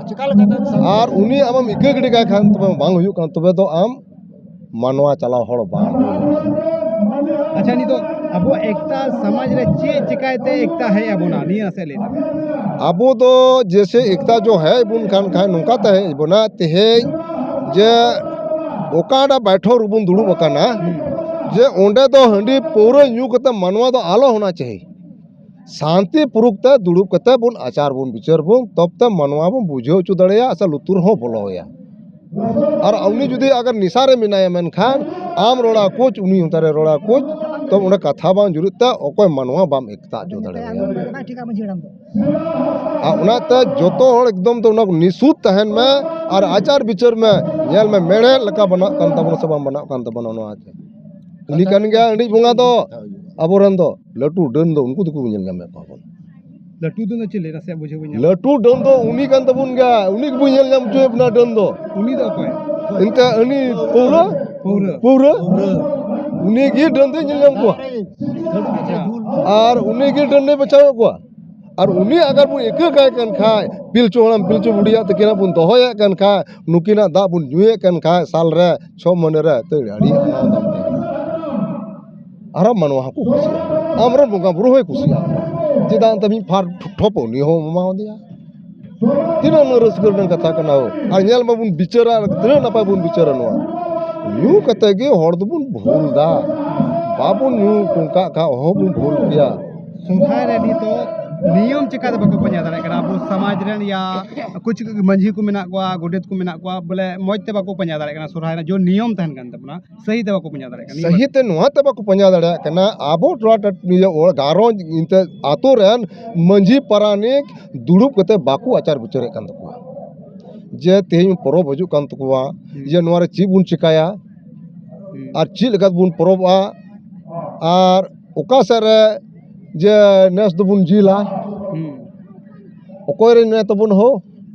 ᱪᱤᱠᱟ ᱞᱮᱠᱟᱛᱮᱢ ᱥᱟᱶᱦᱟ? ᱟᱨ ᱩᱱᱤ ᱟᱢᱮᱢ ᱤᱠᱟᱹ ᱜᱤᱰᱤ ᱠᱟᱭ ᱠᱷᱟᱱ ᱛᱚᱵᱮ ᱵᱟᱝ ᱦᱩᱭᱩᱜ ᱠᱟᱱᱟ, ᱛᱚᱵᱮ ᱫᱚ ᱟᱢ ᱢᱟᱱᱣᱟ ᱪᱟᱞᱟᱣ ᱦᱚᱲ ᱵᱟᱝ ᱦᱩᱭᱩᱜᱼᱟ᱾ ᱟᱪᱪᱷᱟ, ᱱᱤᱛᱚᱜ ᱟᱵᱚ ᱮᱠᱛᱟ ᱥᱚᱢᱟᱡᱽ ᱨᱮ ᱪᱮᱫ ᱪᱤᱠᱟᱭᱛᱮ ᱮᱠᱛᱟ ᱦᱮᱡ ᱟᱵᱚᱱᱟ, ᱱᱤᱭᱟᱹ ᱱᱟᱥᱮ ᱞᱟᱹᱭ ᱛᱟᱵᱚᱱ᱾ ᱟᱵᱚ ᱫᱚ ᱡᱮᱥᱮ ᱮᱠᱛᱟ ᱡᱚ ᱦᱮᱡ ᱵᱚᱱ ᱠᱟᱱ ᱠᱷᱟᱱ ᱱᱚᱝᱠᱟ ᱛᱮ ᱦᱮᱡ ᱵᱚᱱᱟ, ᱛᱮᱦᱮᱧ ᱡᱮ ᱚᱠᱟᱴᱟᱜ ᱵᱟᱭᱴᱷᱚᱠ ᱨᱮᱵᱚᱱ ᱫᱩᱲᱩᱵ ᱟᱠᱟᱱᱟ, ᱡᱮ ᱚᱸᱰᱮ ᱫᱚ ᱦᱟᱺᱰᱤ ᱯᱟᱹᱣᱨᱟᱹ ᱧᱩ ᱠᱟᱛᱮ ᱢᱟᱱᱣᱟ ᱫᱚ ᱟᱞᱚ ᱦᱳᱱᱟ ᱪᱟᱦᱤ᱾ ᱥᱟᱱᱛᱤ ᱯᱩᱨᱩᱠ ᱛᱮ ᱫᱩᱲᱩᱵ ᱠᱟᱛᱮ ᱵᱚᱱ ᱟᱪᱟᱨ ᱵᱚᱱ ᱵᱤᱪᱟᱹᱨ ᱵᱚᱱ, ᱛᱚᱵ ᱛᱮ ᱢᱟᱱᱣᱟ ᱵᱚᱱ ᱵᱩᱡᱷᱟᱹᱣ ᱦᱚᱪᱚ ᱫᱟᱲᱮᱭᱟᱜᱼᱟ ᱥᱮ ᱞᱩᱛᱩᱨ ᱦᱚᱸ ᱵᱚᱞᱚ ᱟᱭᱟ᱾ ᱟᱨ ᱩᱱᱤ ᱡᱩᱫᱤ ᱟᱜᱟᱨ ᱱᱤᱥᱟ ᱨᱮ ᱢᱮᱱᱟᱭᱟ, ᱢᱮᱱᱠᱷᱟᱱ ᱟᱢ ᱨᱚᱲᱟ ᱠᱩᱪ, ᱩᱱᱤ ᱦᱚᱸ ᱛᱟᱨᱮ ᱨᱚᱲᱟ ᱠᱩᱪ, ᱛᱚ ᱚᱸᱰᱮ ᱠᱟᱛᱷᱟ ᱵᱟᱝ ᱡᱩᱨᱤᱜ ᱛᱮ ᱚᱠᱚᱭ ᱢᱟᱱᱣᱟ ᱵᱟᱢ ᱮᱠᱛᱟ ᱦᱚᱪᱚ ᱫᱟᱲᱮᱭᱟᱭᱟ᱾ ᱵᱟᱭ ᱴᱷᱤᱠᱟ ᱢᱟᱹᱡᱷᱤ ᱦᱟᱲᱟᱢ ᱫᱚ᱾ ᱟᱨ ᱚᱱᱟᱛᱮ ᱡᱚᱛᱚ ᱦᱚᱲ ᱮᱠᱫᱚᱢ ᱛᱮ ᱚᱱᱟ ᱱᱤᱥᱩᱫ ᱛᱟᱦᱮᱱ ᱢᱮ ᱟᱨ ᱟᱪᱟᱨ ᱵᱤᱪᱟᱹᱨ ᱢᱮ, ᱧᱮᱞ ᱢᱮ ᱢᱮᱲᱦᱮᱫ ᱞᱮᱠᱟ ᱵᱮᱱᱟᱜ ᱠᱟᱱ ᱛᱟᱵᱚᱱᱟ ᱥᱮ ᱵᱟᱝ ᱵᱮᱱᱟᱜ ᱠᱟᱱ ᱛᱟᱵᱚᱱᱟ᱾ ᱱᱚᱣᱟ ᱛᱮ ᱩᱱᱤ ᱠᱟᱱ ᱜᱮᱭᱟ ᱦᱟᱺᱰᱤ ᱵᱚᱸᱜᱟ ᱫᱚ᱾ ᱟᱵᱚᱨᱮᱱ ᱫᱚ ᱞᱟᱹᱴᱩ ᱰᱟᱹᱱ ᱫᱚ ᱩᱱᱠᱩ ᱫᱚᱠᱚ ᱧᱮᱞ ᱧᱟᱢᱮᱫ ᱠᱚᱣᱟ ᱵᱚᱱ᱾ ᱞᱟᱹᱴᱩ ᱰᱟᱹᱱ ᱫᱚ ᱪᱮᱫ ᱞᱮᱠᱟ ᱥᱮ ᱵᱩᱡᱷᱟᱹᱣ ᱵᱟᱹᱧ ᱧᱟᱢ᱾ ᱞᱟᱹᱴᱩ ᱰᱟᱹᱱ ᱫᱚ ᱩᱱᱤ ᱠᱟᱱ ᱛᱟᱵᱚᱱ ᱜᱮᱭᱟ, ᱩᱱᱤ ᱜᱮᱵᱚᱱ ᱧᱮᱞ ᱧᱟᱢ ᱦᱚᱪᱚᱭᱮᱫ ᱵᱚᱱᱟ ᱰᱟᱹᱱ ᱫᱚ᱾ ᱩᱱᱤ ᱫᱚ ᱚᱠᱚᱭ? ᱮᱱᱛᱮ ᱩᱱᱤ ᱯᱟᱹᱣᱨᱟᱹ, ᱯᱟᱹᱣᱨᱟᱹ᱾ ᱯᱟᱹᱣᱨᱟᱹ᱾ ᱩᱱᱤ ᱜᱮ ᱰᱟᱹᱱ ᱫᱚᱭ ᱧᱮᱞ ᱧᱟᱢ ᱠᱚᱣᱟ᱾ ᱟᱪᱪᱷᱟ᱾ ᱟᱨ ᱩᱱᱤ ᱜᱮ ᱰᱟᱹᱱ ᱫᱚᱭ ᱵᱟᱪᱷᱟᱣᱮᱫ ᱠᱚᱣᱟ᱾ ᱟᱨ ᱩᱱᱤ ᱟᱜᱟᱨ ᱵᱚᱱ ᱤᱠᱟᱹ ᱠᱟᱭ ᱠᱟᱱ ᱠᱷᱟᱡ, ᱯᱤᱞᱪᱩ ᱦᱟᱲᱟᱢ ᱯᱤᱞᱪᱩ ᱵᱩᱰᱷᱤᱭᱟᱜ ᱛᱟᱹᱠᱤᱱᱟᱜ ᱵᱚᱱ ᱫᱚᱦᱚᱭᱮᱫ ᱠᱟᱱ ᱠᱷᱟᱡ, ᱱᱩᱠᱤᱱᱟᱜ ᱫᱟᱜ ᱵᱚᱱ ᱧᱩᱭᱮᱫ ᱠᱟᱱ ᱠᱷᱟᱡ ᱥᱟᱞ ᱨᱮ ᱪᱷᱚ ᱢᱟᱹᱦᱱᱟᱹ ᱨᱮ, ᱛᱟᱹᱲ ᱟᱹᱰᱤ ᱟᱨᱟᱢ ᱫᱟᱢ ᱛᱟᱦᱮᱱᱟ᱾ ᱟᱨᱚ ᱢᱟᱱᱣᱟ ᱦᱚᱸᱠᱚ ᱠᱩᱥᱤᱭᱟᱜᱼᱟ, ᱟᱢᱨᱮᱱ ᱵᱚᱸᱜᱟ ᱵᱩᱨᱩ ᱦᱚᱸᱭ ᱠᱩᱥᱤᱭᱟᱜᱼᱟ᱾ ᱪᱮᱫᱟᱜ ᱮᱱᱛᱮ ᱢᱤᱫ ᱯᱷᱟᱨ ᱴᱷᱚᱯ ᱩᱱᱤ ᱦᱚᱸ ᱮᱢᱟᱣᱟᱫᱮᱭᱟ? ᱛᱤᱱᱟᱹᱜ ᱨᱟᱹᱥᱠᱟᱹ ᱨᱮᱱᱟᱜ ᱠᱟᱛᱷᱟ ᱠᱟᱱᱟ᱾ ᱟᱨ ᱧᱮᱞ ᱢᱟᱵᱚᱱ ᱵᱤᱪᱟᱹᱨᱟ, ᱛᱤᱱᱟᱹᱜ ᱱᱟᱯᱟᱭ ᱵᱚᱱ ᱵᱤᱪᱟᱹᱨᱟ ᱱᱚᱣᱟ᱾ ᱧᱩ ᱠᱟᱛᱮ ᱜᱮ ᱦᱚᱲ ᱫᱚᱵᱚᱱ ᱵᱷᱩᱞ ᱫᱟ, ᱵᱟᱵᱚᱱ ᱧᱩ ᱠᱚᱝᱠᱟᱜ ᱠᱷᱟᱡ ᱚᱦᱚ ᱵᱚᱱ ᱵᱷᱩᱞ ᱠᱮᱭᱟ᱾ ᱥᱚᱨᱦᱟᱭ ᱨᱮ ᱱᱤᱛᱚᱜ ᱱᱤᱭᱚᱢ ᱪᱤᱠᱟᱹᱛᱮ ᱵᱟᱠᱚ ᱯᱟᱸᱡᱟ ᱫᱟᱲᱮᱭᱟᱜ ᱠᱟᱱᱟ? ᱟᱵᱚ ᱥᱚᱢᱟᱡᱽ ᱨᱮᱱ ᱭᱟ ᱠᱩᱪ ᱢᱟᱹᱡᱷᱤ ᱠᱚ ᱢᱮᱱᱟᱜ ᱠᱚᱣᱟ, ᱜᱚᱰᱮᱛ ᱠᱚ ᱢᱮᱱᱟᱜ ᱠᱚᱣᱟ, ᱵᱚᱞᱮ ᱢᱚᱡᱽ ᱛᱮ ᱵᱟᱠᱚ ᱯᱟᱸᱡᱟ ᱫᱟᱲᱮᱭᱟᱜ ᱠᱟᱱᱟ᱾ ᱥᱚᱨᱦᱟᱭ ᱨᱮᱱᱟᱜ ᱡᱚ ᱱᱤᱭᱚᱢ ᱛᱟᱦᱮᱱ ᱠᱟᱱ ᱛᱟᱵᱚᱱᱟ, ᱥᱟᱹᱦᱤ ᱛᱮ ᱵᱟᱠᱚ ᱯᱟᱸᱡᱟ ᱫᱟᱲᱮᱭᱟᱜ ᱠᱟᱱᱟ᱾ ᱱᱤᱭᱟᱹ ᱥᱟᱹᱦᱤ ᱛᱮ ᱱᱚᱣᱟ ᱛᱮ ᱵᱟᱠᱚ ᱯᱟᱸᱡᱟ ᱫᱟᱲᱮᱭᱟᱜ ᱠᱟᱱᱟ, ᱟᱵᱚ ᱴᱚᱞᱟ ᱴᱟᱴ-, ᱱᱤᱭᱟᱹ ᱚᱲ-, ᱜᱷᱟᱨᱚᱸᱡᱽ ᱮᱱᱛᱮ ᱟᱛᱳ ᱨᱮᱱ ᱢᱟᱹᱡᱷᱤ ᱯᱟᱨᱟᱱᱤᱠ ᱫᱩᱲᱩᱵ ᱠᱟᱛᱮ ᱵᱟᱠᱚ ᱟᱪᱟᱨ ᱵᱤᱪᱟᱹᱨᱮᱫ ᱠᱟᱱ ᱛᱟᱠᱚᱣᱟ᱾ ᱡᱮ ᱛᱮᱦᱮᱧ ᱯᱚᱨᱚᱵᱽ ᱦᱤᱡᱩᱜ ᱠᱟᱱ ᱛᱟᱠᱚᱣᱟ, ᱦᱩᱸ᱾ ᱡᱮ ᱱᱚᱣᱟ ᱨᱮ ᱪᱮᱫ ᱵᱚᱱ ᱪᱤᱠᱟᱹᱭᱟ, ᱦᱩᱸ᱾ ᱟᱨ ᱪᱮᱫ ᱞᱮᱠᱟ ᱵᱚᱱ ᱯᱚᱨᱚᱵᱚᱜᱼᱟ, ᱟᱨ ᱚᱠᱟ ᱥᱮᱫ ᱨᱮ ᱡᱮ ᱱᱮᱥ ᱫᱚᱵᱚᱱ ᱡᱤᱞᱟ, ᱦᱩᱸ᱾ ᱚᱠᱚᱭ ᱨᱮᱱ ᱢᱮᱱᱟᱭ ᱛᱟᱵᱚᱱ ᱦᱳ?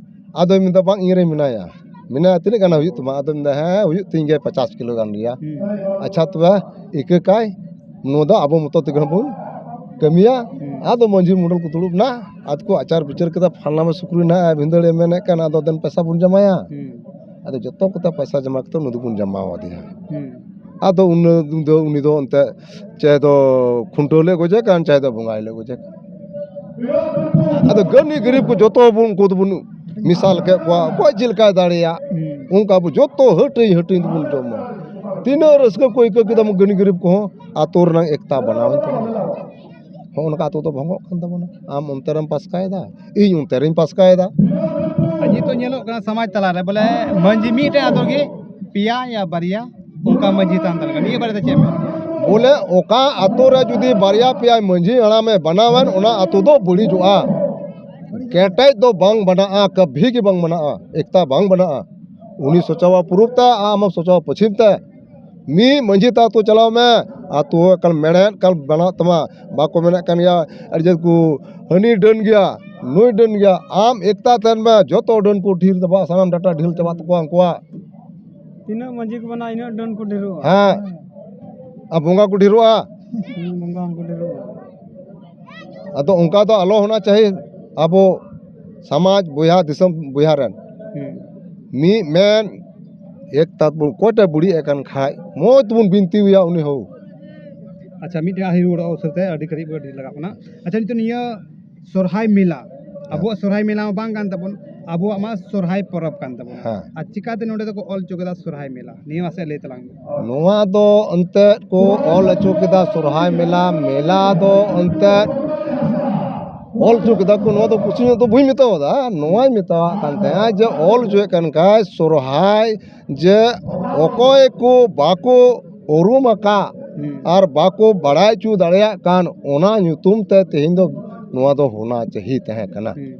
ᱟᱫᱚᱭ ᱢᱮᱱᱫᱟ, "ᱵᱟᱝ, ᱤᱧ ᱨᱮᱱ ᱢᱮᱱᱟᱭᱟ, ᱢᱮᱱᱟᱭᱟ, ᱛᱤᱱᱟᱹᱜ ᱜᱟᱱ ᱦᱩᱭᱩᱜ ᱛᱟᱢᱟ?" ᱟᱫᱚᱭ ᱢᱮᱱᱫᱟ, "ᱦᱮᱸ, ᱦᱩᱭᱩᱜ ᱛᱤᱧ ᱜᱮᱭᱟ ᱯᱚᱪᱟᱥ ᱠᱤᱞᱳ ᱜᱟᱱ ᱨᱮᱭᱟᱜ᱾" ᱦᱩᱸ᱾ ᱟᱪᱪᱷᱟ, ᱛᱚᱵᱮ ᱤᱠᱟᱹ ᱠᱟᱭ, ᱱᱚᱣᱟ ᱫᱚ ᱟᱵᱚ ᱢᱚᱛᱚ ᱛᱮᱜᱮ ᱵᱚᱱ ᱠᱟᱹᱢᱤᱭᱟ᱾ ᱦᱩᱸ᱾ ᱟᱫᱚ ᱢᱟᱹᱡᱷᱤ ᱢᱚᱰᱚᱞ ᱠᱚ ᱫᱩᱲᱩᱵ ᱱᱟ, ᱟᱫᱚ ᱠᱚ ᱟᱪᱟᱨ ᱵᱤᱪᱟᱹᱨ ᱠᱮᱫᱟ, ᱯᱷᱟᱞᱱᱟ ᱢᱟ ᱥᱩᱠᱨᱤ ᱱᱟᱦᱟᱜ ᱵᱷᱤᱸᱫᱟᱹᱲᱮ ᱢᱮᱱᱮᱫ ᱠᱟᱱ, ᱟᱫᱚ ᱫᱮᱱ ᱯᱚᱭᱥᱟ ᱵᱚᱱ ᱡᱟᱢᱟᱭᱟ᱾ ᱦᱩᱸ᱾ ᱟᱫᱚ ᱡᱚᱛᱚ ᱠᱚᱛᱮ ᱯᱚᱭᱥᱟ ᱡᱟᱢᱟ ᱠᱟᱛᱮ ᱩᱱᱤ ᱫᱚᱵᱚᱱ ᱡᱟᱢᱟ ᱟᱫᱮᱭᱟ᱾ ᱦᱩᱸ᱾ ᱟᱫᱚ ᱩᱱᱟᱹ ᱫᱚ, ᱩᱱᱤ ᱫᱚ ᱚᱱᱛᱮ ᱪᱟᱦᱮ ᱫᱚ ᱠᱷᱩᱱᱴᱟᱹᱣ ᱞᱮ ᱜᱚᱡᱮ ᱠᱟᱱ, ᱪᱟᱦᱮ ᱫᱚ ᱵᱚᱸᱜᱟᱭ ᱞᱮ ᱜᱚᱡᱮ ᱠᱟᱱ᱾ ᱟᱫᱚ ᱜᱟᱹᱱᱤ ᱜᱟᱹᱨᱤᱵ ᱠᱚ ᱡᱚᱛᱚ ᱵᱚᱱ, ᱩᱱᱠᱩ ᱫᱚᱵᱚᱱ ᱢᱮᱥᱟᱞ ᱠᱮᱫ ᱠᱚᱣᱟ, ᱚᱠᱚᱭ ᱪᱮᱫ ᱞᱮᱠᱟᱭ ᱫᱟᱲᱮᱭᱟᱜ, ᱦᱩᱸ᱾ ᱚᱱᱠᱟ ᱵᱚ ᱡᱚᱛᱚ ᱦᱟᱹᱴᱤᱧ ᱦᱟᱹᱴᱤᱧ ᱛᱮᱵᱚᱱ ᱡᱚᱢᱟ᱾ ᱛᱤᱱᱟᱹᱜ ᱨᱟᱹᱥᱠᱟᱹ ᱠᱚ ᱟᱹᱭᱠᱟᱹᱣ ᱠᱮᱫᱟ ᱜᱟᱹᱱᱤ ᱜᱟᱹᱨᱤᱵ ᱠᱚᱦᱚᱸ, ᱟᱛᱳ ᱨᱮᱱᱟᱜ ᱮᱠᱛᱟ ᱵᱮᱱᱟᱣ ᱮᱱ ᱛᱟᱵᱚᱱᱟ᱾ ᱦᱚᱸᱜᱼᱚ ᱱᱚᱝᱠᱟ ᱟᱛᱳ ᱫᱚ ᱵᱷᱚᱝᱜᱚᱜ ᱠᱟᱱ ᱛᱟᱵᱚᱱᱟ᱾ ᱟᱢ ᱚᱱᱛᱮ ᱨᱮᱢ ᱯᱟᱥᱠᱟᱭᱮᱫᱟ, ᱤᱧ ᱚᱱᱛᱮ ᱨᱮᱧ ᱯᱟᱥᱠᱟᱭᱮᱫᱟ᱾ ᱟᱨ ᱱᱤᱛᱚᱜ ᱧᱮᱞᱚᱜ ᱠᱟᱱᱟ ᱥᱚᱢᱟᱡᱽ ᱛᱟᱞᱟᱨᱮ ᱵᱚᱞᱮ ᱢᱟᱹᱡᱷᱤ ᱢᱤᱫᱴᱮᱱ ᱟᱛᱳ ᱜᱮ ᱯᱮᱭᱟ ᱭᱟ ᱵᱟᱨᱭᱟ ᱚᱱᱠᱟ ᱢᱟᱹᱡᱷᱤ ᱛᱟᱦᱮᱱ ᱛᱟᱞᱮ ᱠᱟᱱᱟ᱾ ᱱᱤᱭᱟᱹ ᱵᱟᱨᱮ ᱛᱮ ᱪᱮᱫ ᱮᱢ ᱢᱮᱱᱟ? ᱵᱚᱞᱮ ᱚᱠᱟ ᱟᱛᱳ ᱨᱮ ᱡᱩᱫᱤ ᱵᱟᱨᱭᱟ ᱯᱮᱭᱟ ᱢᱟᱹᱡᱷᱤ ᱦᱟᱲᱟᱢᱮ ᱵᱮᱱᱟᱣᱮᱱ, ᱚᱱᱟ ᱟᱛᱳ ᱫᱚ ᱵᱟᱹᱲᱤᱡᱚᱜᱼᱟ, ᱠᱮᱴᱮᱡ ᱫᱚ ᱵᱟᱝ ᱵᱮᱱᱟᱜᱼᱟ, ᱠᱟᱵᱷᱤ ᱜᱮ ᱵᱟᱝ ᱵᱮᱱᱟᱜᱼᱟ, ᱮᱠᱛᱟ ᱵᱟᱝ ᱵᱮᱱᱟᱜᱼᱟ᱾ ᱩᱱᱤ ᱥᱚᱪᱟᱣᱟ ᱯᱩᱨᱩᱵ ᱛᱮ, ᱟᱢ ᱥᱚᱪᱟᱣᱟ ᱯᱚᱪᱷᱤᱢ ᱛᱮ᱾ ᱢᱤᱫ ᱢᱟᱹᱡᱷᱤ ᱛᱮ ᱟᱛᱳ ᱪᱟᱞᱟᱣ ᱢᱮ, ᱟᱛᱳ ᱮᱠᱟᱞ ᱢᱮᱲᱦᱮᱫ ᱮᱠᱟᱞ ᱵᱮᱱᱟᱜ ᱛᱟᱢᱟ᱾ ᱵᱟᱠᱚ ᱢᱮᱱᱮᱫ ᱠᱟᱱ ᱜᱮᱭᱟ, ᱟᱹᱰᱤ ᱡᱟᱹᱛ ᱠᱚ ᱦᱟᱹᱱᱤ ᱰᱟᱹᱱ ᱜᱮᱭᱟ, ᱱᱩᱭ ᱰᱟᱹᱱ ᱜᱮᱭᱟ᱾ ᱟᱢ ᱮᱠᱛᱟ ᱛᱟᱦᱮᱱ ᱢᱮ, ᱡᱚᱛᱚ ᱰᱟᱹᱱ ᱠᱚ ᱰᱷᱤᱞ ᱪᱟᱵᱟᱜᱼᱟ, ᱥᱟᱱᱟᱢ ᱰᱟᱴᱟ ᱰᱷᱤᱞ ᱪᱟᱵᱟᱜ ᱛᱟᱠᱚᱣᱟ ᱩᱱᱠᱩᱣᱟᱜ᱾ ᱛᱤᱱᱟᱹᱜ ᱢᱟᱹᱡᱷᱤ ᱠᱚ ᱵᱮᱱᱟᱜᱼᱟ, ᱤᱱᱟᱹᱜ ᱰᱟᱹᱱ ᱠᱚ ᱰᱷᱮᱨᱚᱜᱼᱟ᱾ ᱦᱮᱸ, ᱟᱨ ᱵᱚᱸᱜᱟ ᱠᱚ ᱰᱷᱮᱨᱚᱜᱼᱟ᱾ ᱦᱩᱸ, ᱵᱚᱸᱜᱟ ᱦᱚᱸᱠᱚ ᱰᱷᱮᱨᱚᱜᱼᱟ᱾ ᱟᱫᱚ ᱚᱱᱠᱟ ᱫᱚ ᱟᱞᱚ ᱦᱳᱱᱟ ᱪᱟᱦᱤ᱾ ᱟᱵᱚ ᱥᱚᱢᱟᱡᱽ ᱵᱚᱭᱦᱟ, ᱫᱤᱥᱚᱢ ᱵᱚᱭᱦᱟ ᱨᱮᱱ ᱦᱩᱸ᱾ ᱢᱤᱫ ᱢᱮᱱ ᱮᱠ ᱛᱟᱛ ᱵᱚᱱ ᱚᱠᱚᱭᱴᱟᱜ ᱵᱩᱲᱤ ᱮ ᱠᱟᱱ ᱠᱷᱟᱡ, ᱢᱚᱡᱽ ᱛᱮᱵᱚᱱ ᱵᱤᱱᱛᱤᱣᱟᱭᱟ ᱩᱱᱤ ᱦᱚᱸ᱾ ᱟᱪᱪᱷᱟ, ᱢᱤᱫᱴᱮᱱ ᱟᱹᱦᱤᱨ ᱨᱩᱣᱟᱹᱲᱚᱜ ᱩᱥᱟᱹᱨᱟ ᱛᱮ, ᱟᱹᱰᱤ ᱜᱷᱟᱹᱲᱤᱡ ᱵᱚ ᱟᱹᱰᱤ ᱞᱟᱜᱟᱜ ᱠᱟᱱᱟ᱾ ᱟᱪᱪᱷᱟ, ᱱᱤᱛᱚᱜ ᱱᱤᱭᱟᱹ ᱥᱚᱨᱦᱟᱭ ᱢᱮᱞᱟ, ᱦᱮᱸ᱾ ᱟᱵᱚᱣᱟᱜ ᱥᱚᱨᱦᱟᱭ ᱢᱮᱞᱟ ᱢᱟ ᱵᱟᱝ ᱠᱟᱱ ᱛᱟᱵᱚᱱ, ᱟᱵᱚᱣᱟᱜ ᱢᱟ ᱥᱚᱨᱦᱟᱭ ᱯᱚᱨᱚᱵᱽ ᱠᱟᱱ ᱛᱟᱵᱚᱱᱟ᱾ ᱦᱮᱸ᱾ ᱟᱨ ᱪᱤᱠᱟᱛᱮ ᱱᱚᱰᱮ ᱫᱚᱠᱚ ᱚᱞ ᱦᱚᱪᱚ ᱠᱮᱫᱟ ᱥᱚᱨᱦᱟᱭ ᱢᱮᱞᱟ? ᱱᱤᱭᱟᱹ ᱢᱟᱥᱮ ᱞᱟᱹᱭ ᱛᱟᱞᱟᱝ ᱢᱮ᱾ ᱱᱚᱣᱟ ᱫᱚ ᱮᱱᱛᱮᱫ ᱠᱚ ᱚᱞ ᱦᱚᱪᱚ ᱠᱮᱫᱟ ᱥᱚᱨᱦᱟᱭ ᱢᱮᱞᱟ᱾ ᱢᱮᱞᱟ ᱫᱚ ᱮᱱᱛᱮᱫ ᱚᱞ ᱦᱚᱪᱚ ᱠᱮᱫᱟ ᱠᱚ, ᱱᱚᱣᱟ ᱫᱚ ᱠᱩᱥᱤ ᱧᱚᱜ ᱫᱚ ᱵᱟᱹᱧ ᱢᱮᱛᱟᱣᱟᱫᱟ, ᱱᱚᱣᱟᱧ ᱢᱮᱛᱟᱣᱟᱜ ᱠᱟᱱ ᱛᱟᱦᱮᱸᱫ ᱡᱮ ᱚᱞ ᱦᱚᱪᱚᱭᱮᱫ ᱠᱟᱱ ᱠᱷᱟᱡ ᱥᱚᱨᱦᱟᱭ, ᱡᱮ ᱚᱠᱚᱭ ᱠᱚ ᱵᱟᱠᱚ ᱩᱨᱩᱢ ᱟᱠᱟᱫ ᱦᱩᱸ᱾ ᱟᱨ ᱵᱟᱠᱚ ᱵᱟᱲᱟᱭ ᱦᱚᱪᱚ ᱫᱟᱲᱮᱭᱟᱜ ᱠᱟᱱ, ᱚᱱᱟ ᱧᱩᱛᱩᱢ ᱛᱮ ᱛᱮᱦᱮᱧ ᱫᱚ ᱱᱚᱣᱟ ᱫᱚ ᱦᱳᱱᱟ ᱪᱟᱹᱦᱤ ᱛᱟᱦᱮᱸ ᱠᱟᱱᱟ᱾ ᱦᱩᱸ᱾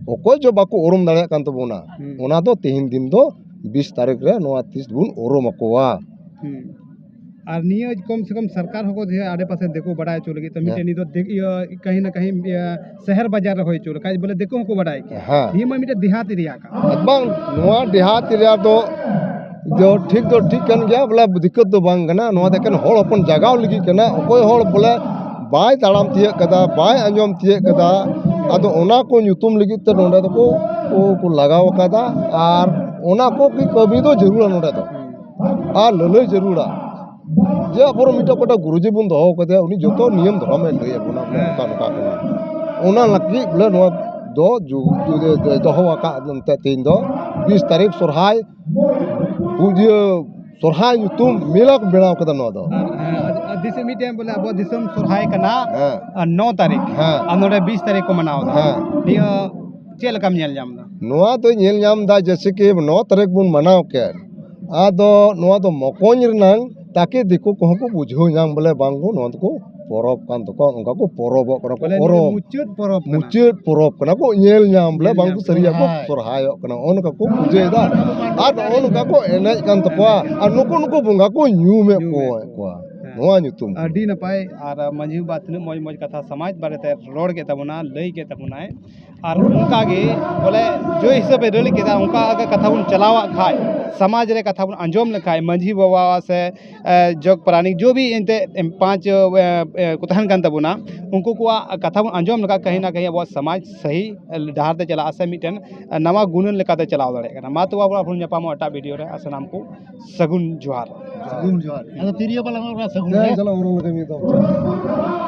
ᱚᱠᱚᱭ ᱪᱚ ᱵᱟᱠᱚ ᱩᱨᱩᱢ ᱫᱟᱲᱮᱭᱟᱜ ᱠᱟᱱ ᱛᱟᱵᱚᱱᱟ, ᱦᱩᱸ᱾ ᱚᱱᱟ ᱫᱚ ᱛᱮᱦᱮᱧ ᱫᱤᱱ ᱫᱚ ᱵᱤᱥ ᱛᱟᱹᱨᱤᱠᱷ ᱨᱮ ᱱᱚᱣᱟ ᱛᱤᱥ ᱵᱚᱱ ᱩᱨᱩᱢ ᱟᱠᱚᱣᱟ᱾ ᱦᱩᱸ᱾ ᱟᱨ ᱱᱤᱭᱟᱹ ᱠᱚᱢ ᱥᱮ ᱠᱚᱢ ᱥᱚᱨᱠᱟᱨ ᱦᱚᱸᱠᱚ ᱡᱮ ᱟᱰᱮ ᱯᱟᱥᱮ ᱫᱤᱠᱩ ᱵᱟᱰᱟᱭ ᱦᱚᱪᱚ ᱞᱟᱹᱜᱤᱫ ᱛᱮ ᱢᱤᱫᱴᱮᱱ ᱦᱮᱸ᱾ ᱱᱤᱭᱟᱹ ᱫᱚ ᱫᱤᱠ-, ᱤᱭᱟᱹ, ᱠᱟᱹᱦᱤ ᱱᱟ ᱠᱟᱹᱦᱤ, ᱤᱭᱟᱹ, ᱥᱚᱦᱚᱨ ᱵᱟᱡᱟᱨ ᱨᱮ ᱦᱩᱭ ᱦᱚᱪᱚ ᱞᱮᱠᱷᱟᱡ ᱵᱚᱞᱮ ᱫᱤᱠᱩ ᱦᱚᱸᱠᱚ ᱵᱟᱰᱟᱭ ᱠᱮᱭᱟ᱾ ᱦᱮᱸ᱾ ᱱᱤᱭᱟᱹ ᱢᱟ ᱢᱤᱫᱴᱮᱱ ᱫᱮᱦᱟᱛ ᱮᱨᱤᱭᱟ ᱠᱟᱱᱟ᱾ ᱵᱟᱝ, ᱱᱚᱣᱟ ᱰᱤᱦᱟᱛ ᱮᱨᱤᱭᱟ ᱫᱚ, ᱫᱚ ᱴᱷᱤᱠ ᱫᱚ ᱴᱷᱤᱠ ᱠᱟᱱ ᱜᱮᱭᱟ, ᱵᱚᱞᱮ ᱫᱤᱠᱠᱟᱹᱛ ᱫᱚ ᱵᱟᱝ ᱠᱟᱱᱟ᱾ ᱱᱚᱣᱟ ᱫᱚ ᱮᱠᱮᱱ ᱦᱚᱲ ᱦᱚᱯᱚᱱ ᱡᱟᱜᱟᱣ ᱞᱟᱹᱜᱤᱫ ᱠᱟᱱᱟ᱾ ᱚᱠᱚᱭ ᱦᱚᱲ ᱵᱚᱞᱮ ᱵᱟᱭ ᱛᱟᱲᱟᱢ ᱛᱤᱭᱟᱹᱜ ᱠᱟᱫᱟ, ᱵᱟᱭ ᱟᱸᱡᱚᱢ ᱛᱤᱭᱟᱹᱜ ᱠᱟᱫᱟ, ᱟᱫᱚ ᱚᱱᱟ ᱠᱚ ᱧᱩᱛᱩᱢ ᱞᱟᱹᱜᱤᱫ ᱛᱮ ᱱᱚᱰᱮ ᱫᱚᱠᱚ, ᱠᱚ, ᱠᱚ ᱞᱟᱜᱟᱣ ᱟᱠᱟᱫᱟ᱾ ᱟᱨ ᱚᱱᱟ ᱠᱚ ᱜᱮ ᱠᱟᱹᱢᱤ ᱫᱚ ᱡᱟᱹᱨᱩᱲᱟ ᱱᱚᱰᱮ ᱫᱚ, ᱟᱨ ᱞᱟᱹᱞᱟᱹᱭ ᱡᱟᱹᱨᱩᱲᱟ᱾ ᱡᱮ ᱟᱵᱚᱨᱮᱱ ᱢᱤᱫᱴᱟᱝ ᱚᱠᱚᱭᱴᱟᱜ ᱜᱩᱨᱩᱡᱤ ᱵᱚᱱ ᱫᱚᱦᱚ ᱠᱟᱫᱮᱭᱟ, ᱩᱱᱤ ᱡᱚᱛᱚ ᱱᱤᱭᱚᱢ ᱫᱷᱚᱨᱚᱢᱮ ᱞᱟᱹᱭ ᱟᱵᱚᱱᱟ, ᱱᱚᱝᱠᱟ ᱱᱚᱝᱠᱟ ᱠᱟᱱᱟ᱾ ᱚᱱᱟ ᱞᱟᱹᱜᱤᱫ ᱵᱚᱞᱮ ᱱᱚᱣᱟ ᱫᱚ ᱡᱩ-, ᱡᱩ-, ᱫᱚᱦᱚ ᱟᱠᱟᱫ ᱮᱱᱛᱮ ᱛᱮᱦᱮᱧ ᱫᱚ ᱵᱤᱥ ᱛᱟᱹᱨᱤᱠᱷ ᱥᱚᱨᱦᱟᱭ, ᱯᱩᱡᱟᱹ, ᱥᱚᱨᱦᱟᱭ ᱧᱩᱛᱩᱢ ᱢᱮᱞᱟ ᱠᱚ ᱵᱮᱱᱟᱣ ᱠᱟᱫᱟ ᱱᱚᱣᱟ ᱫᱚ᱾ ᱟᱨ, ᱟᱨ ᱫᱤᱥᱚᱢ ᱢᱤᱫᱴᱮᱱ ᱵᱚᱞᱮ ᱟᱵᱚ ᱫᱤᱥᱚᱢ ᱥᱚᱨᱦᱟᱭ ᱠᱟᱱᱟ, ᱦᱮᱸ᱾ ᱟᱨ ᱱᱚ ᱛᱟᱹᱨᱤᱠᱷ, ᱦᱮᱸ᱾ ᱟᱨ ᱱᱚᱰᱮ ᱵᱤᱥ ᱛᱟᱹᱨᱤᱠᱷ ᱠᱚ ᱢᱟᱱᱟᱣ ᱮᱫᱟ᱾ ᱦᱮᱸ᱾ ᱱᱤᱭᱟᱹ ᱪᱮᱫ ᱞᱮᱠᱟᱢ ᱧᱮᱞ ᱧᱟᱢ ᱮᱫᱟ? ᱱᱚᱣᱟ ᱫᱚᱧ ᱧᱮᱞ ᱧᱟᱢ ᱮᱫᱟ, ᱡᱮᱭᱥᱮ ᱠᱤ ᱱᱚ ᱛᱟᱹᱨᱤᱠᱷ ᱵᱚᱱ ᱢᱟᱱᱟᱣ ᱠᱮᱫ, ᱟᱫᱚ ᱱᱚᱣᱟ ᱫᱚ ᱢᱚᱠᱚᱧ ᱨᱮᱱᱟᱝ ᱛᱟᱠᱤ ᱫᱤᱠᱩ ᱠᱚᱦᱚᱸ ᱠᱚ ᱵᱩᱡᱷᱟᱹᱣ ᱧᱟᱢ ᱵᱚᱞᱮ ᱵᱟᱝ ᱜᱚ, ᱱᱚᱣᱟ ᱫᱚᱠᱚ ᱯᱚᱨᱚᱵᱽ ᱠᱟᱱ ᱛᱟᱠᱚᱣᱟ, ᱚᱱᱠᱟ ᱠᱚ ᱯᱚᱨᱚᱵᱚᱜ ᱠᱟᱱᱟ ᱠᱚ, ᱢᱟᱱᱮ ᱯᱚᱨᱚᱵᱽ᱾ ᱢᱩᱪᱟᱹᱫ ᱯᱚᱨᱚᱵᱽ ᱠᱟᱱᱟ᱾ ᱢᱩᱪᱟᱹᱫ ᱯᱚᱨᱚᱵᱽ ᱠᱟᱱᱟ ᱠᱚ, ᱧᱮᱞ ᱧᱟᱢ ᱵᱚᱞᱮ ᱧᱮᱞ ᱵᱟᱝ ᱧᱟᱢ᱾ ᱠᱚ ᱥᱟᱹᱨᱤᱭᱟᱜ ᱠᱚ ᱥᱚᱨᱦᱟᱭ᱾ ᱥᱚᱨᱦᱟᱭᱚᱜ ᱠᱟᱱᱟ, ᱱᱚᱜᱼᱚ ᱱᱚᱝᱠᱟ ᱠᱚ ᱯᱩᱡᱟᱹᱭᱮᱫᱟ᱾ ᱟᱨ ᱱᱚᱜᱼᱚ ᱱᱚᱝᱠᱟ ᱠᱚ ᱮᱱᱮᱡ ᱠᱟᱱ ᱛᱟᱠᱚᱣᱟ, ᱟᱨ ᱱᱩᱠᱩ ᱱᱩᱠᱩ ᱵᱚᱸᱜᱟ ᱠᱚ ᱧᱩᱢᱮᱫ ᱧᱩᱢᱮᱫ ᱠᱚᱣᱟ᱾ ᱠᱚᱣᱟ᱾ ᱦᱮᱸ᱾ ᱱᱚᱣᱟ ᱧᱩᱛᱩᱢ᱾ ᱟᱹᱰᱤ ᱱᱟᱯᱟᱭ᱾ ᱟᱨ ᱢᱟᱹᱡᱷᱤ ᱵᱟᱵᱟ ᱛᱤᱱᱟᱹᱜ ᱢᱚᱡᱽ ᱢᱚᱡᱽ ᱠᱟᱛᱷᱟ ᱥᱚᱢᱟᱡᱽ ᱵᱟᱨᱮᱛᱮ ᱨᱚᱲ ᱠᱮᱫ ᱛᱟᱵᱚᱱᱟ, ᱞᱟᱹᱭ ᱠᱮᱫ ᱛᱟᱵᱚᱱᱟᱭ᱾ ᱟᱨ ᱚᱱᱠᱟ ᱜᱮ ᱵᱚᱞᱮ ᱡᱚᱭ ᱦᱤᱥᱟᱹᱵ ᱮ ᱨᱟᱹᱲ ᱠᱮᱫᱟ, ᱚᱱᱠᱟ ᱟᱜᱮ ᱠᱟᱛᱷᱟ ᱵᱚᱱ ᱪᱟᱞᱟᱣᱟᱜ ᱠᱷᱟᱡ, ᱥᱚᱢᱟᱡᱽ ᱨᱮ ᱠᱟᱛᱷᱟ ᱵᱚᱱ ᱟᱸᱡᱚᱢ ᱞᱮᱠᱷᱟᱡ, ᱢᱟᱹᱡᱷᱤ ᱵᱟᱵᱟ ᱥᱮ, ᱮ, ᱡᱚᱜᱽ ᱯᱟᱨᱟᱱᱤᱠ ᱡᱚ ᱵᱷᱤ ᱮᱱᱛᱮ ᱯᱟᱸᱪ, ᱮ, ᱮ, ᱠᱚ ᱛᱟᱦᱮᱱ ᱠᱟᱱ ᱛᱟᱵᱚᱱᱟ, ᱩᱱᱠᱩ ᱠᱚᱣᱟᱜ ᱠᱟᱛᱷᱟ ᱵᱚᱱ ᱟᱸᱡᱚᱢ ᱞᱮᱠᱷᱟᱡ, ᱠᱟᱹᱦᱤ ᱱᱟ ᱠᱟᱹᱦᱤ ᱟᱵᱚᱣᱟᱜ ᱥᱚᱢᱟᱡᱽ ᱥᱟᱹᱦᱤ ᱰᱟᱦᱟᱨ ᱛᱮ ᱪᱟᱞᱟᱜᱼᱟ ᱥᱮ ᱢᱤᱫᱴᱮᱱ ᱱᱟᱣᱟ ᱜᱩᱱᱟᱹᱱ ᱞᱮᱠᱟᱛᱮ ᱪᱟᱞᱟᱣ ᱫᱟᱲᱮᱭᱟᱜ ᱠᱟᱱᱟ᱾ ᱢᱟ ᱛᱚᱵᱮ ᱟᱵᱚ ᱟᱨᱦᱚᱸ ᱧᱟᱯᱟᱢᱚᱜ ᱮᱴᱟᱜ ᱵᱷᱤᱰᱤᱭᱳ ᱨᱮ, ᱟᱨ ᱥᱟᱱᱟᱢ ᱠᱚ ᱥᱟᱹᱜᱩᱱ ᱡᱚᱦᱟᱨ᱾ ᱥᱟᱹᱜᱩᱱ ᱡᱚᱦᱟᱨ᱾ ᱟᱫᱚ ᱛᱤᱨᱭᱳ ᱵᱟᱞᱟ ᱦᱚᱸ ᱥᱟᱹᱜᱩᱱ ᱦᱮᱸ, ᱡᱚᱦᱟᱨ᱾ ᱪᱟᱞᱟᱣ ᱩᱰᱩᱝ ᱞᱮᱠᱟ ᱢᱤᱫ ᱫᱚᱢ᱾